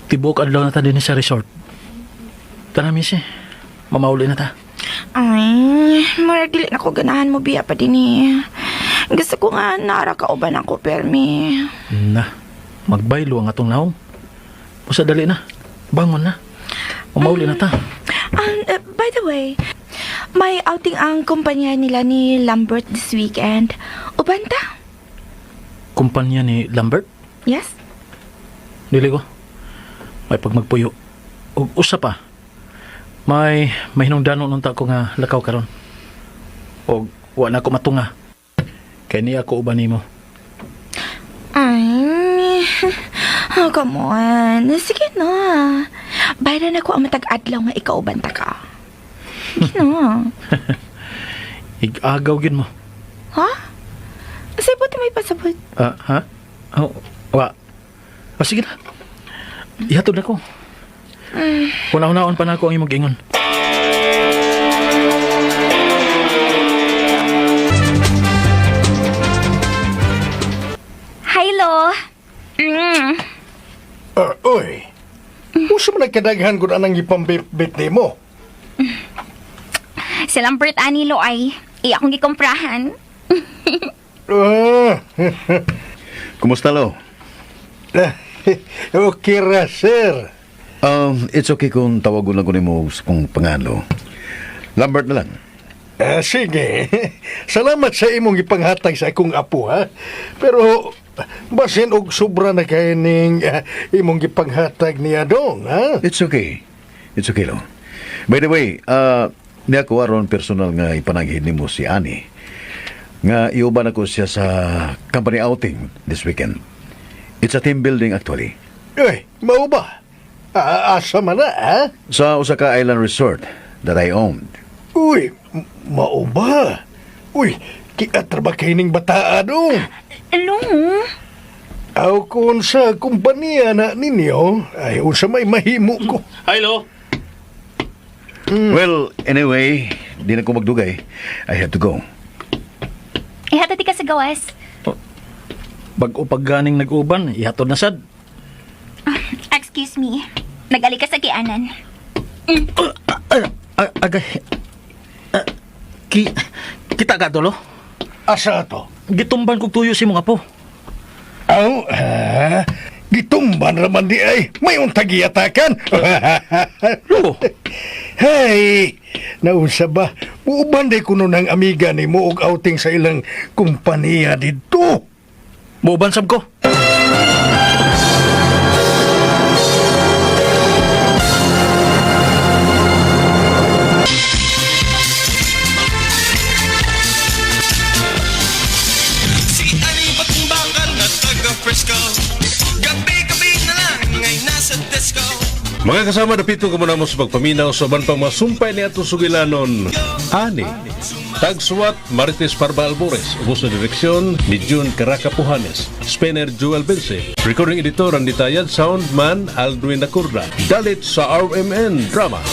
Tibok adlaw na ta din sa resort. Tara, miss eh. Mamauli na ta. Ay, mura dili na ko ganahan mo biya pa din eh. Gusto ko nga nara ka uban ako permi. Na, magbaylo ang atong naong. Usa dali na. Bangon na. Mamauli na ta. By the way, may outing ang kumpanya nila ni Lambert this weekend. Uban ta? Kumpanya ni Lambert? Yes? Dili ko. May pagmagpuyo. Ug usa pa. May mahinungdanon unta ko nga lakaw karon. Og wa na ko matunga. Kay niya ako uban nimo. Ay, oh, come on. Sige na. Bayaran ako ang matag-adlaw nga ikaw uban ta ka. Sige na. Igagaw gyud mo. Ha? Kasi buti may pasabot. Ah, ha? Oh, wa. O sige na. Ihatod na ko. Una-unaon pa na ako ang imong giingon. mo nagkadaghan kung anang ipambit-bit nimo? Si Lambert ani lo ay iya akong gikomprahan. Ah, Kumusta, lo? Okay ra, sir. It's okay kung tawagon lang ko nimo sa kong pangalan, lo. Lambert na lang. Ah, sige. Salamat sa imong ipanghatag sa akong apo, ha? Pero, basin og sobra na kay ning imong gipanghatag ni Adong, ha? It's okay. It's okay, lo. By the way, niya ko aron personal nga ipananghid nimo si Ani. Nga iuban ako siya sa company outing this weekend. It's a team building actually. Uy, mao ba? Ah, asa man na, ha? Sa usa ka island resort that I owned. Uy, mao ba? Uy, kiatra ba kay ning bataa dong? Lo, Aw kung sa kumpanya na ninyo, ay unsa may mahimo ko. Hi, lo. Well, anyway, di na ko magdugay. I have to go. Ihatod ka sa gawas. Bag-o pag ganing nag-uban, ihatod na sad. Excuse me. Nagali ka sa gianan. Agay. Ah, kita ka to, lo? Asa to? Gitumban kog tuyo si mga po. Aw, gitumban raman di ay, may untag giyatakan. Lo, Hey, naunsa ba? Muuban day kuno ng amiga ni mo og outing sa ilang kumpanya didto. muuban sab ko. Si Ani Patumbakal na taga Frisco. Gabi-gabi na lang ay nasa disco. Mga kasama, dapito ko muna mo sa pagpaminaw sa uban pang masumpay ni atong sugilanon. Ani, Tagsuwat Marites Parba Albores, ubos na direksyon ni June Caraca Puhanes, Spinner Joel Bense, recording editor Randy Tayad, soundman Aldwin Nakurda, dalit sa RMN Drama.